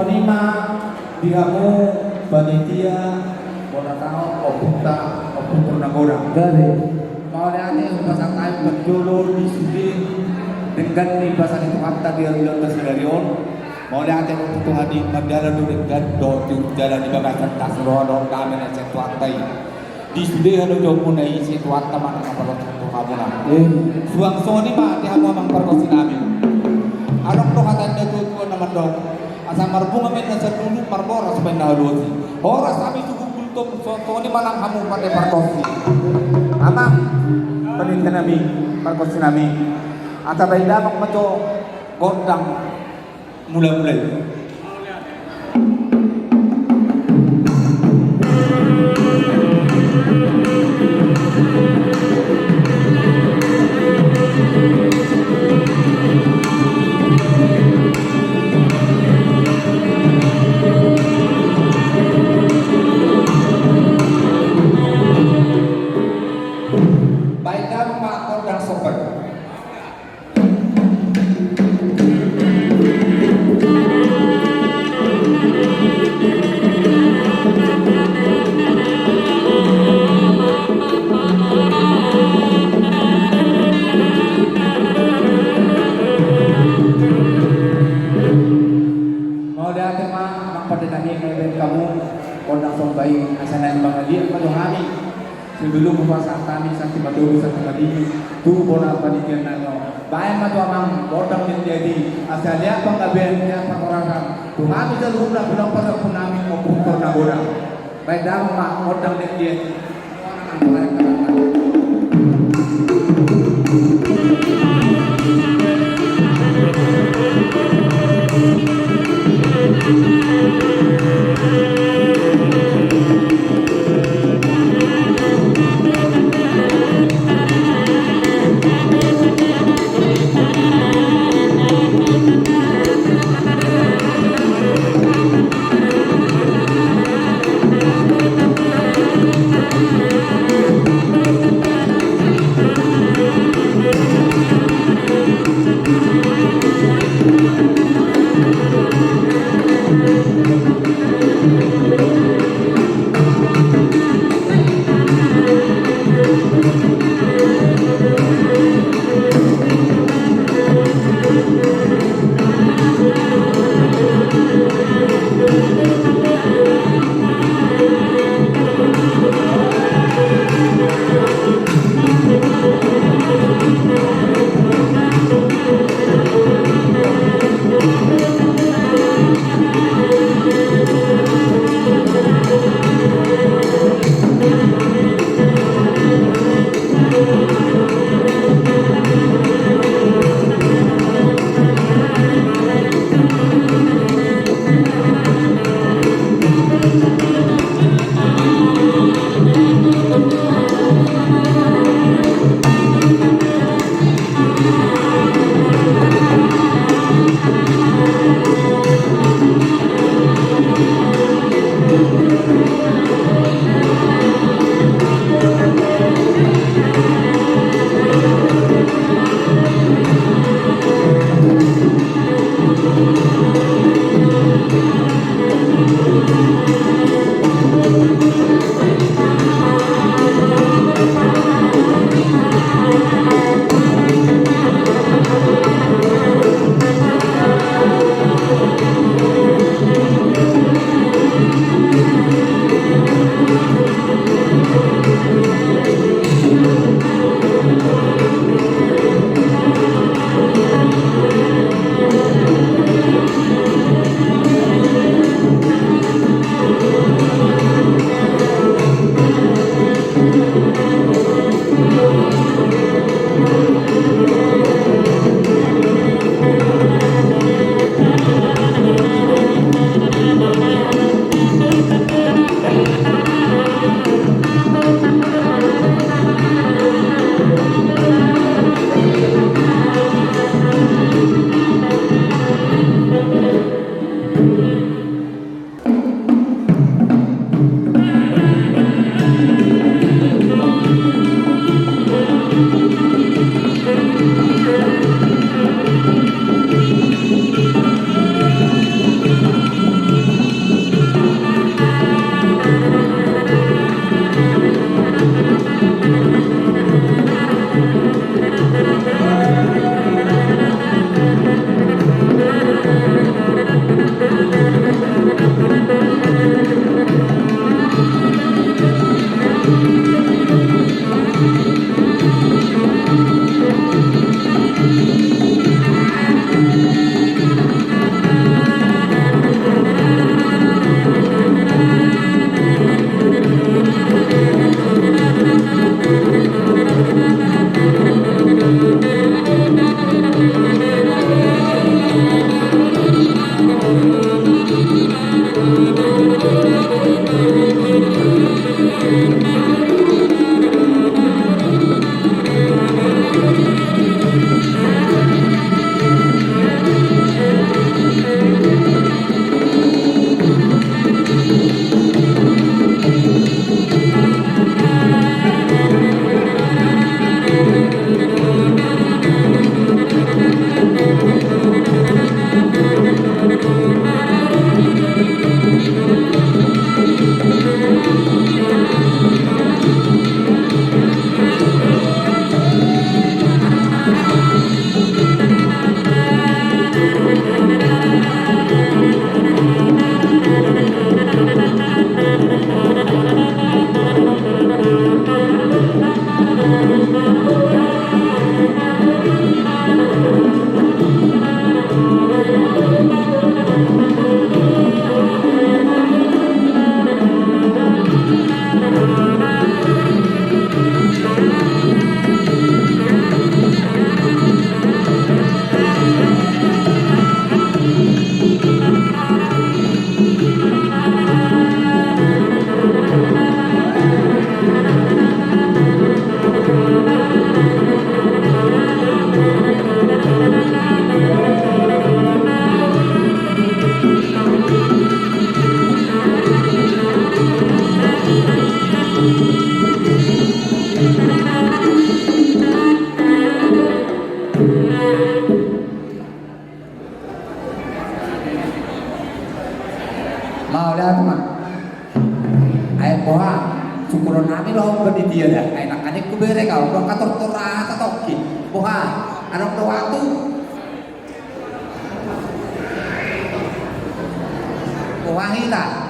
Songon i ma di hamu panitia, bona taon, ompunta, Ompu Purnagodang. Gabe. Mauliate, hupasahat hami parjolo di sude denggan ni basa ni Tuhanta di ari on, sadari on. Mauliate, Ompu, Tuhan i mardalan do denggan dohot tiur jala di bagasan hasoroan dohot dame na sian Tuhanta i. Di sude halojonmuna i, sai Tuhanta ma na mangaloshon tu hamuna. Suang songon i ma di hamu amang pargonsi nami. Adong do hata ni natuatua na mandok, asa marbunga ma inna sian lulu, marboras ma inna halosi. Horas hami tu Gultom, suang songon i ma nang hamu pande pargonsi. Amang panitia nami, pargonsi nami. Asa bahen damang ma jo gondang. Mula-mula i. Bahen damang ma gondang sobat. Mauliate ma, amang pande nami, na dibahen hamu gondang somba i, asa naeng mangaliat ma jo hami. Sebelum hupasahat hami santi madoli santi madingin tu bona panitia nami on, bahen ma jo amang gondang liat-liat i, asa liat panggabean, liat parhorasan tu hami saluhutna, pinompar ni ompu nami Ompu Purnagodang. Bahen damang ma gondang liat-liat i. Laho, lihat ma. Ai boha, sungkunon nami laho panitia da. Ai nangkaning hubereng au, ndang katortor hata tongkin. Boha, adong do waktu. Boha hita.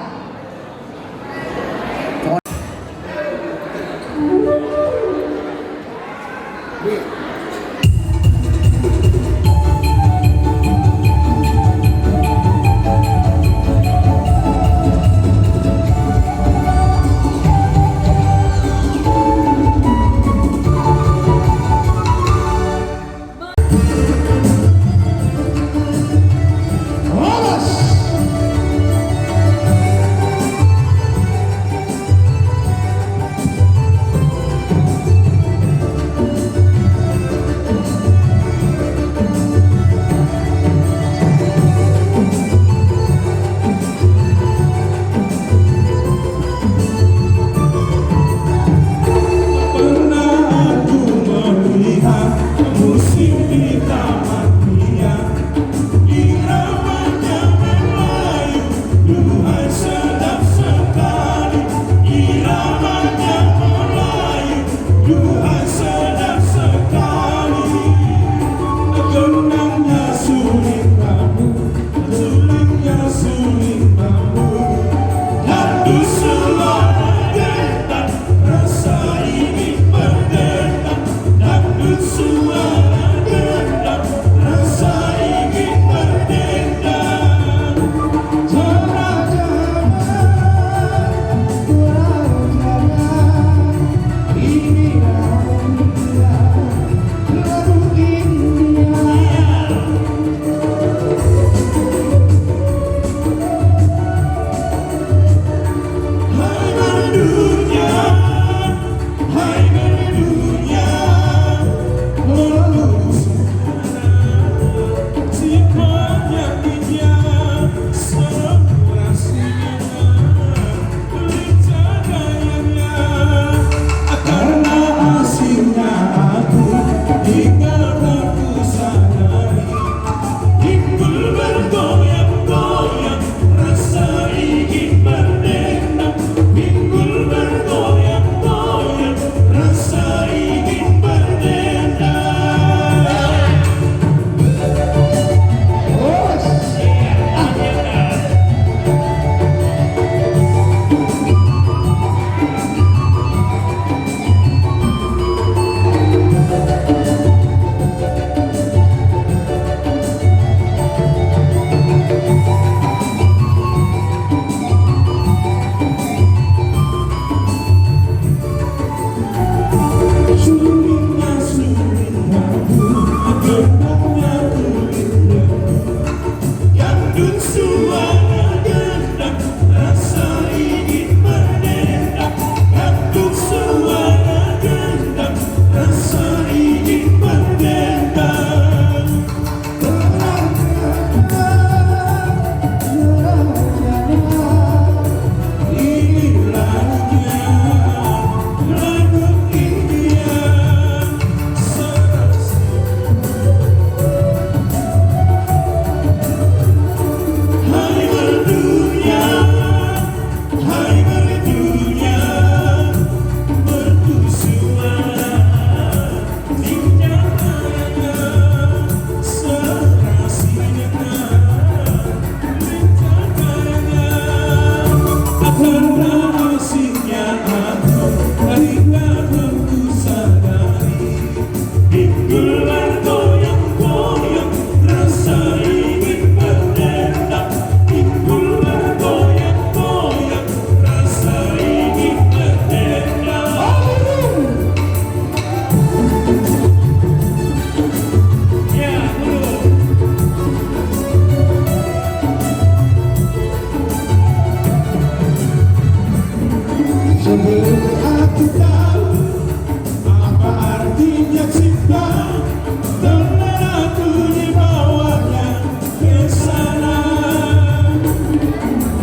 Pernah aku melihat musim di Taman Mia, iramanya Melayu, duhai sedap sekali, iramanya Melayu, duhai sedap sekali. Gendangnya suling bambu, sulingnya suling bambu. Dangdut suara gendang, rasa ingin berdendang. Dangdut suara gendang, rasa ingin berdendang. Jala, jala, jala, jala. Inilah, inilah lagu India. Hai berdunia, hai berdunia, oh, si penyanyinya, seorang singa. Karena asingnya aku, hingga tak kusadari. Timbul bergoyang-goyang, rasa ingin berdendang. Timbul bergoyang-goyang, rasa ingin berdendang. Sebelum aku tahu apa artinya cinta, telah aku dibawanya ke sana.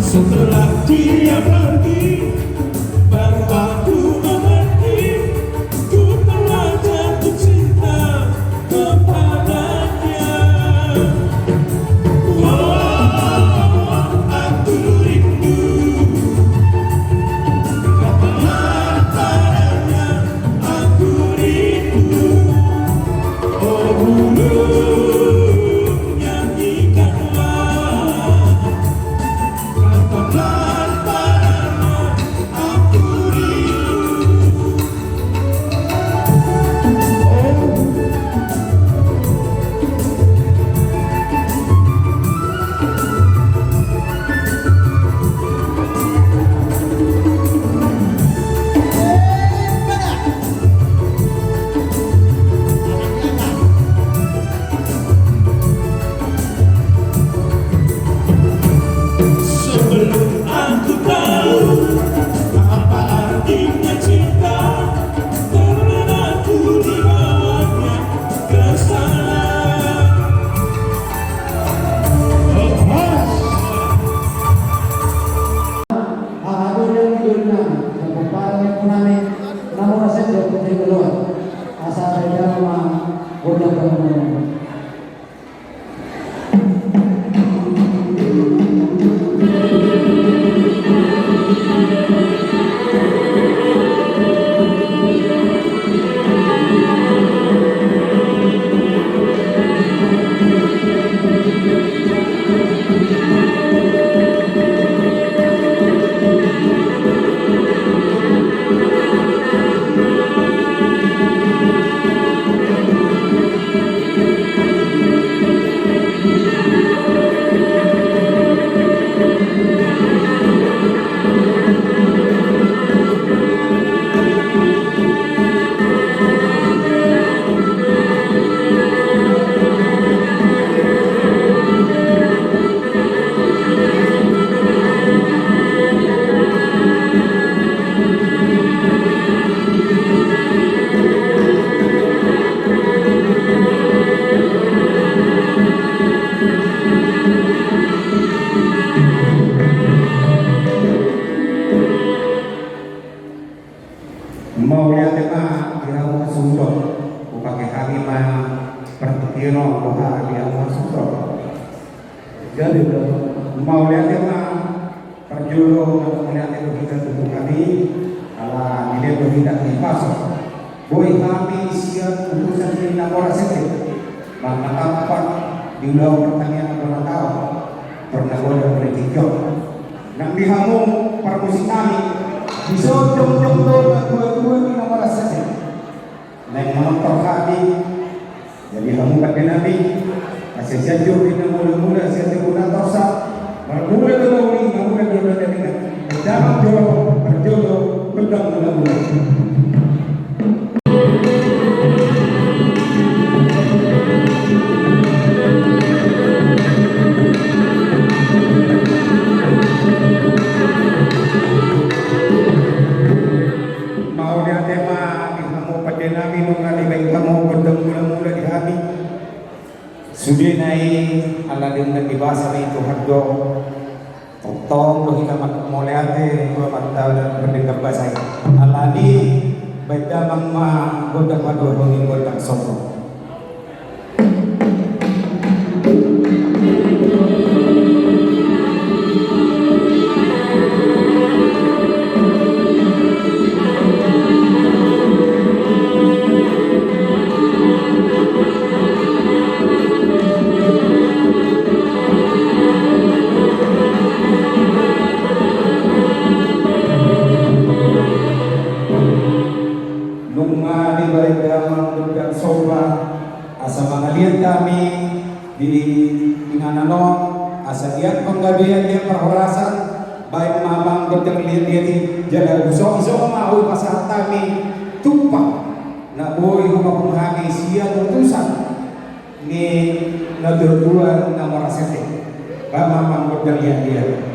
Setelah dia pergi, baru aku mengerti, ku telah jatuh cinta kepadanya. Oh, aku rindu Jolo mauliate do hita tu Tuhan i, ala dilehon do hita ni pasu. Boi hami sian utusan ni na mora sete, marnatampak di ulaon pertanian na bona taon, pernah godang politik jo. Nang di hamu parmusik nami, dison jongjong do na dua-dua ni na mora sete. Naeng manortor hami, jadi hamu pande nami, asa sian jolo ni na mula-mula, sian jolo na torsa, marmula do na uli, na mula do na dainang, damang jolo, marjolo, gondang mula-mula. Mauliate ma di hamu pande nami, nunga dibaen hamu gondang mula-mula di hami. Sudena i ala di undang ni basa ma i Tuhan do. Tongtong do hita mauliate tu Amanta Debata pardenggan basa i. Alani i baen damang ma gondang, paduahon gondang somba. Nunga dibaen damang gondang somba, asa mangaliat hami di inganan on, asa liat panggabean, liat parhorasan, baen ma amang gondang liat-liat i, jala dison ma hupasahat hami tumpak na boi hupapung hami sian utusan ni na dua-dua na mora sete. Baen ma amang gondang liat-liat.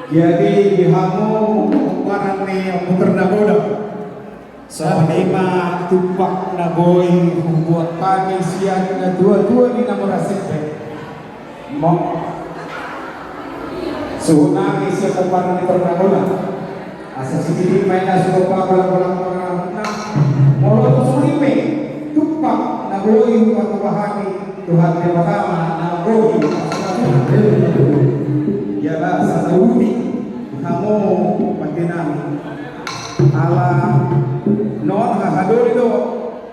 Jadi di hamu pomparan ni Ompu Ternagoda, songon i ma tumpak na boi hubuat hami sian natua-tua ni na mora sende. Mo suhut nami sian pomparan ni Ternagoda. Asa sititi ma i na suhut pabolang-bolang pangarahutna. Molo tung songon i pe tumpak na boi hupaboa hami Tuhan Debata ma na boi. Ia ba sasauti hamu pande nami. Ala non hahadoli do.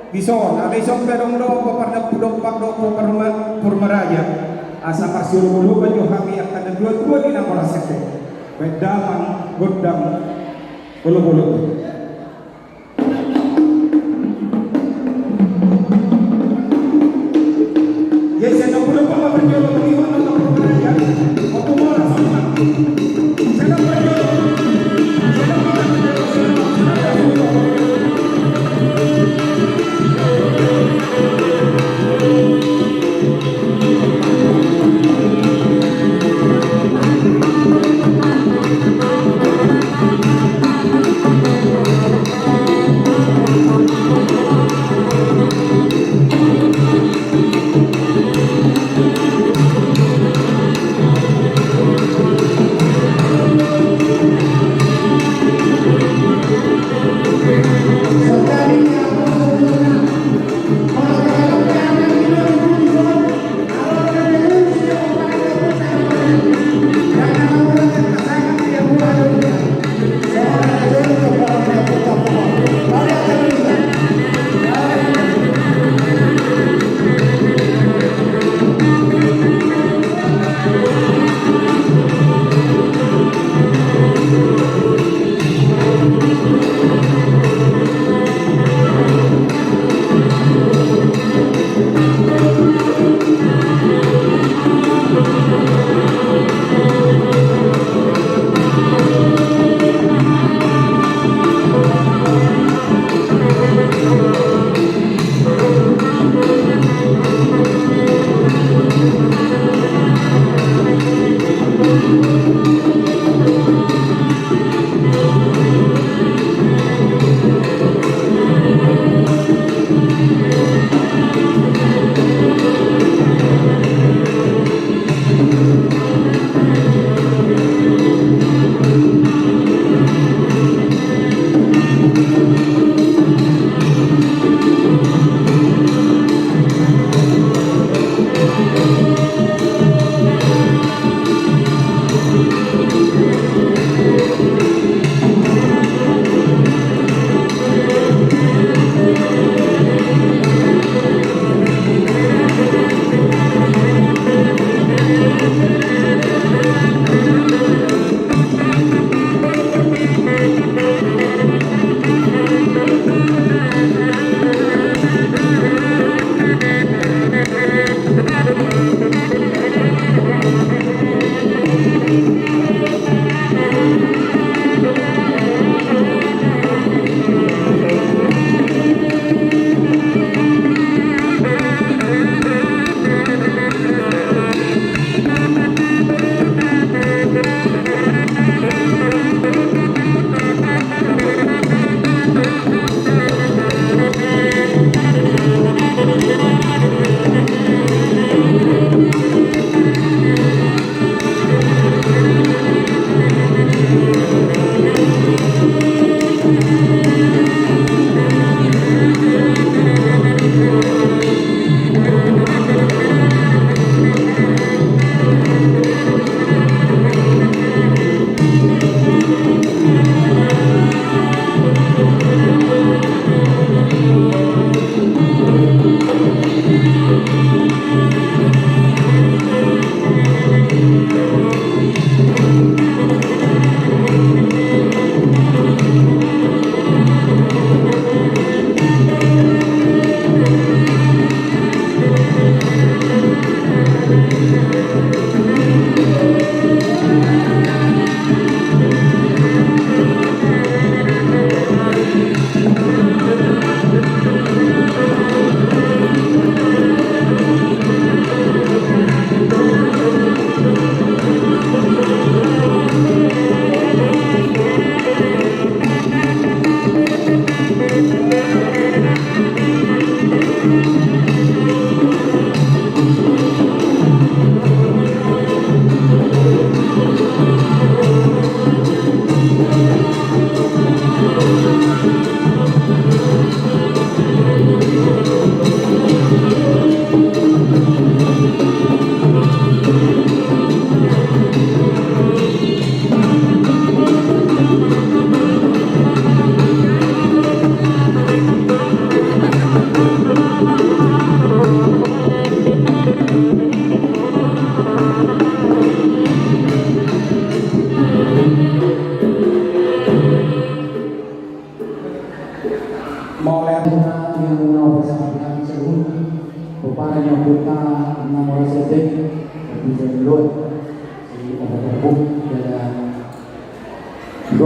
Dison, alai songon pe adong do pomparan ni Ompu Dompak dohot pomparan ni Purba Raja. Asa marsiolop-olopan jo hami angka natua-tua ni na mora sende. Baen damang gondang olop-olop.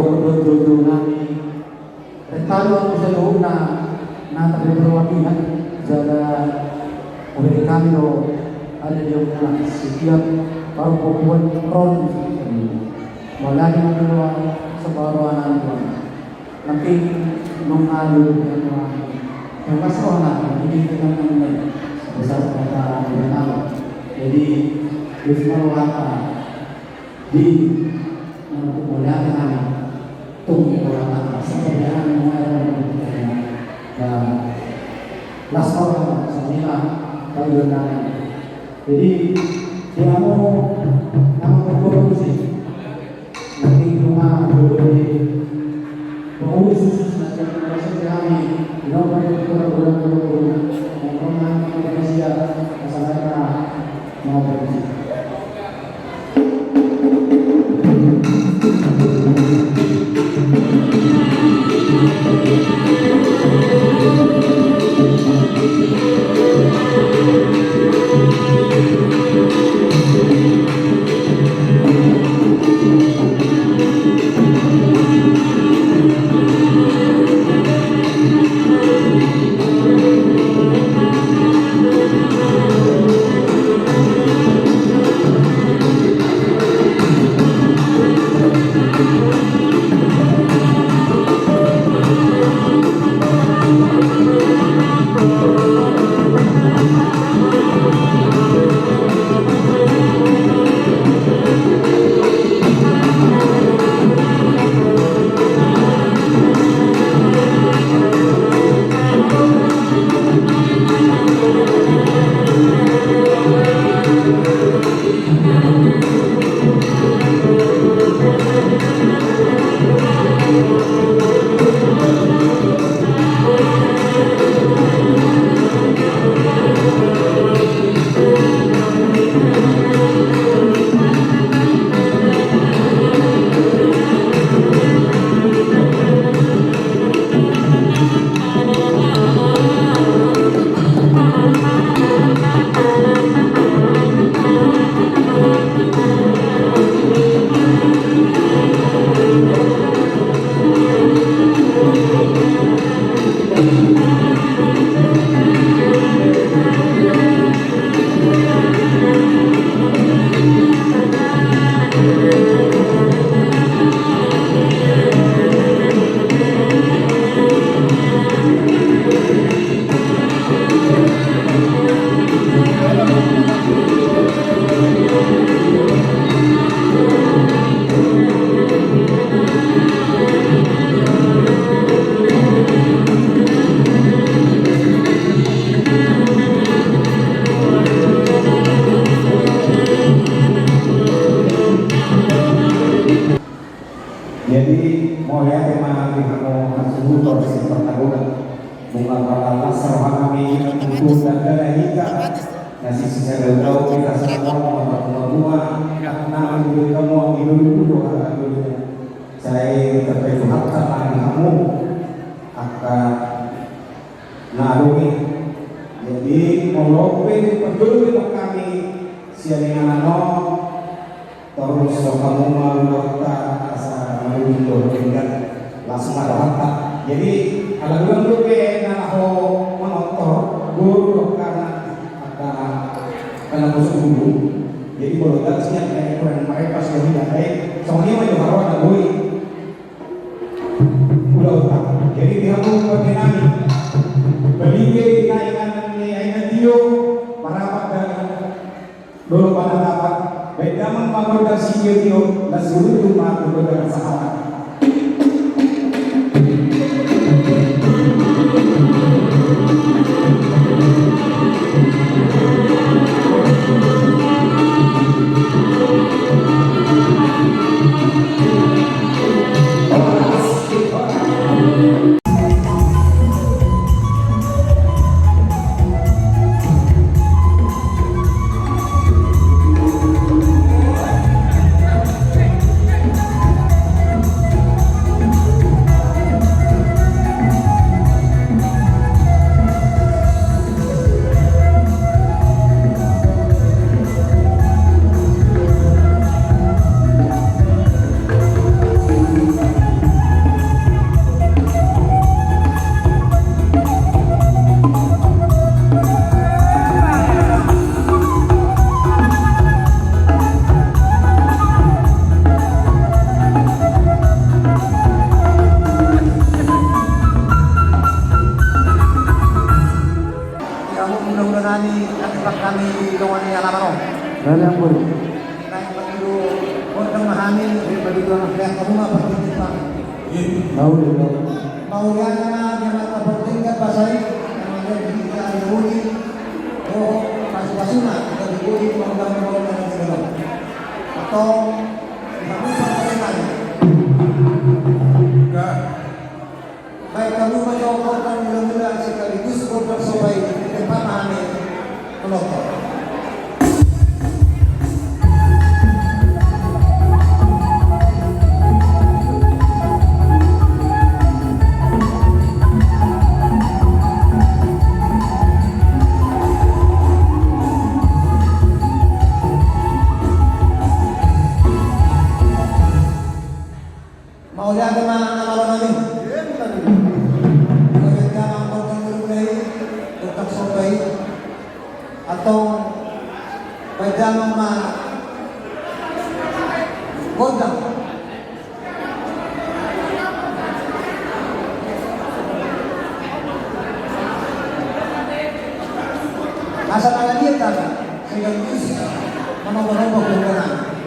Dohot jolo-jolo nami, rentalu angka saluhutna na tabe perwakilan, jala hurang hami do ada di ompungan setiap parompuan ron. Mauliate ma di Tuhan, sabar roha nami. Nanti nunga dulu yang yang mas roha nami, ini kita nang sebesar kata yang tahu. Jadi, Ismail Wata di Nah, untuk mauliate nami, tung di orang apa, seperti apa yang mau orang berpikirnya. Dan las orang sama payu nami. Jadi, dia mau nama berkorupsi. Nanti rumah dulu di pengurus khusus nanti masuk ke kami. Nomor yang kurang kurang kurang kurang. Yang kurang nanti kita siap masalahnya mau berkorupsi. Jadi, mauliate ma di hamu hasuhuton sian Hutagalung. Nunga pala las roha nami, untuk dangka na hita. Na sisada udau kita semua, mama tua, na mengikuti kamu, hidup dulu, alhamdulillah. Sai terpenuh harta ma di hamu. Angka na adong i. Jadi, molo pe pajolo pe nang hami sian inganan on, torus so hamu ma rohanta asa marujung do denggan, langsung ma rohanta. Jadi, ala godang dope na laho manortor, boru do angka na, angka na bosok tubu. Jadi, molo tung sian na kurang marepas do hita, eh, songon i ma jo haroa na boi. Ulaonta. Jadi di hamu pande nami, balibe di na inganan ni aina tio, marapat da dolok panatapan, baen damang ma gondang sitio-tio, na surutu ma gondang sahata. Alaman on. Nani ambo. Naeng mangido gondang ma hami. Naeng mangido anak leak hamu ma partingkian. Mauli, mauli. Mauliate ma di amanta partingkian basa i, na mandok di hita ari na uli. O, pasu-pasuna, kita di uli, gondang, gondang, gondang. Antong, di hamu partingkian. Baen hamu ma jo gondang mula-mula sekaligus gondang somba i, di tempat hami manoto. Mauliate ma na malo nami. Baen damang gondang mula-mula i, gondang somba i. Antong baen damang ma gondang. Asa mangadia tanda, sehingga musik manoba-noba gondang.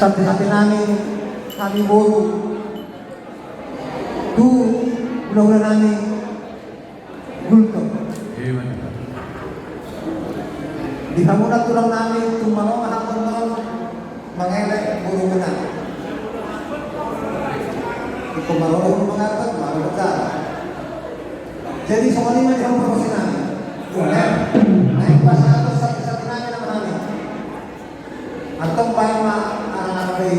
Hati-hati nami, hami boru tu hulahula nami Gultom. Di hamuna tulang nami, tung marronga hamu on mangelek boru muna. Ingkon marronga hamu mangelek boru muna. Jadi songon i ma di hamu pargonsi nami. Naeng pasahathon santi-santi nami nama hami. Antong baen ma anak-anak i.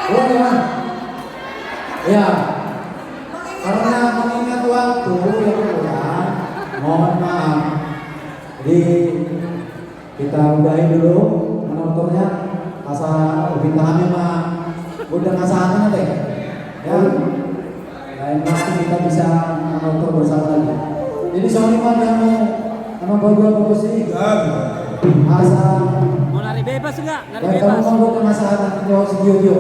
Boleh, Bang? Ya. Karena mengingat waktu, ya, mohon maaf. Jadi, kita udahi dulu manortornya. Asa pinta hami ma gondang asa hami nanti. Ya. Lain waktu kita bisa manortor bersama lagi. Jadi, sorry, Bang, yang mau, mau berdua fokus sih. Asa. Mau nari bebas enggak? Nari bebas. Kamu mau gondang asa hami nanti, oh, studio.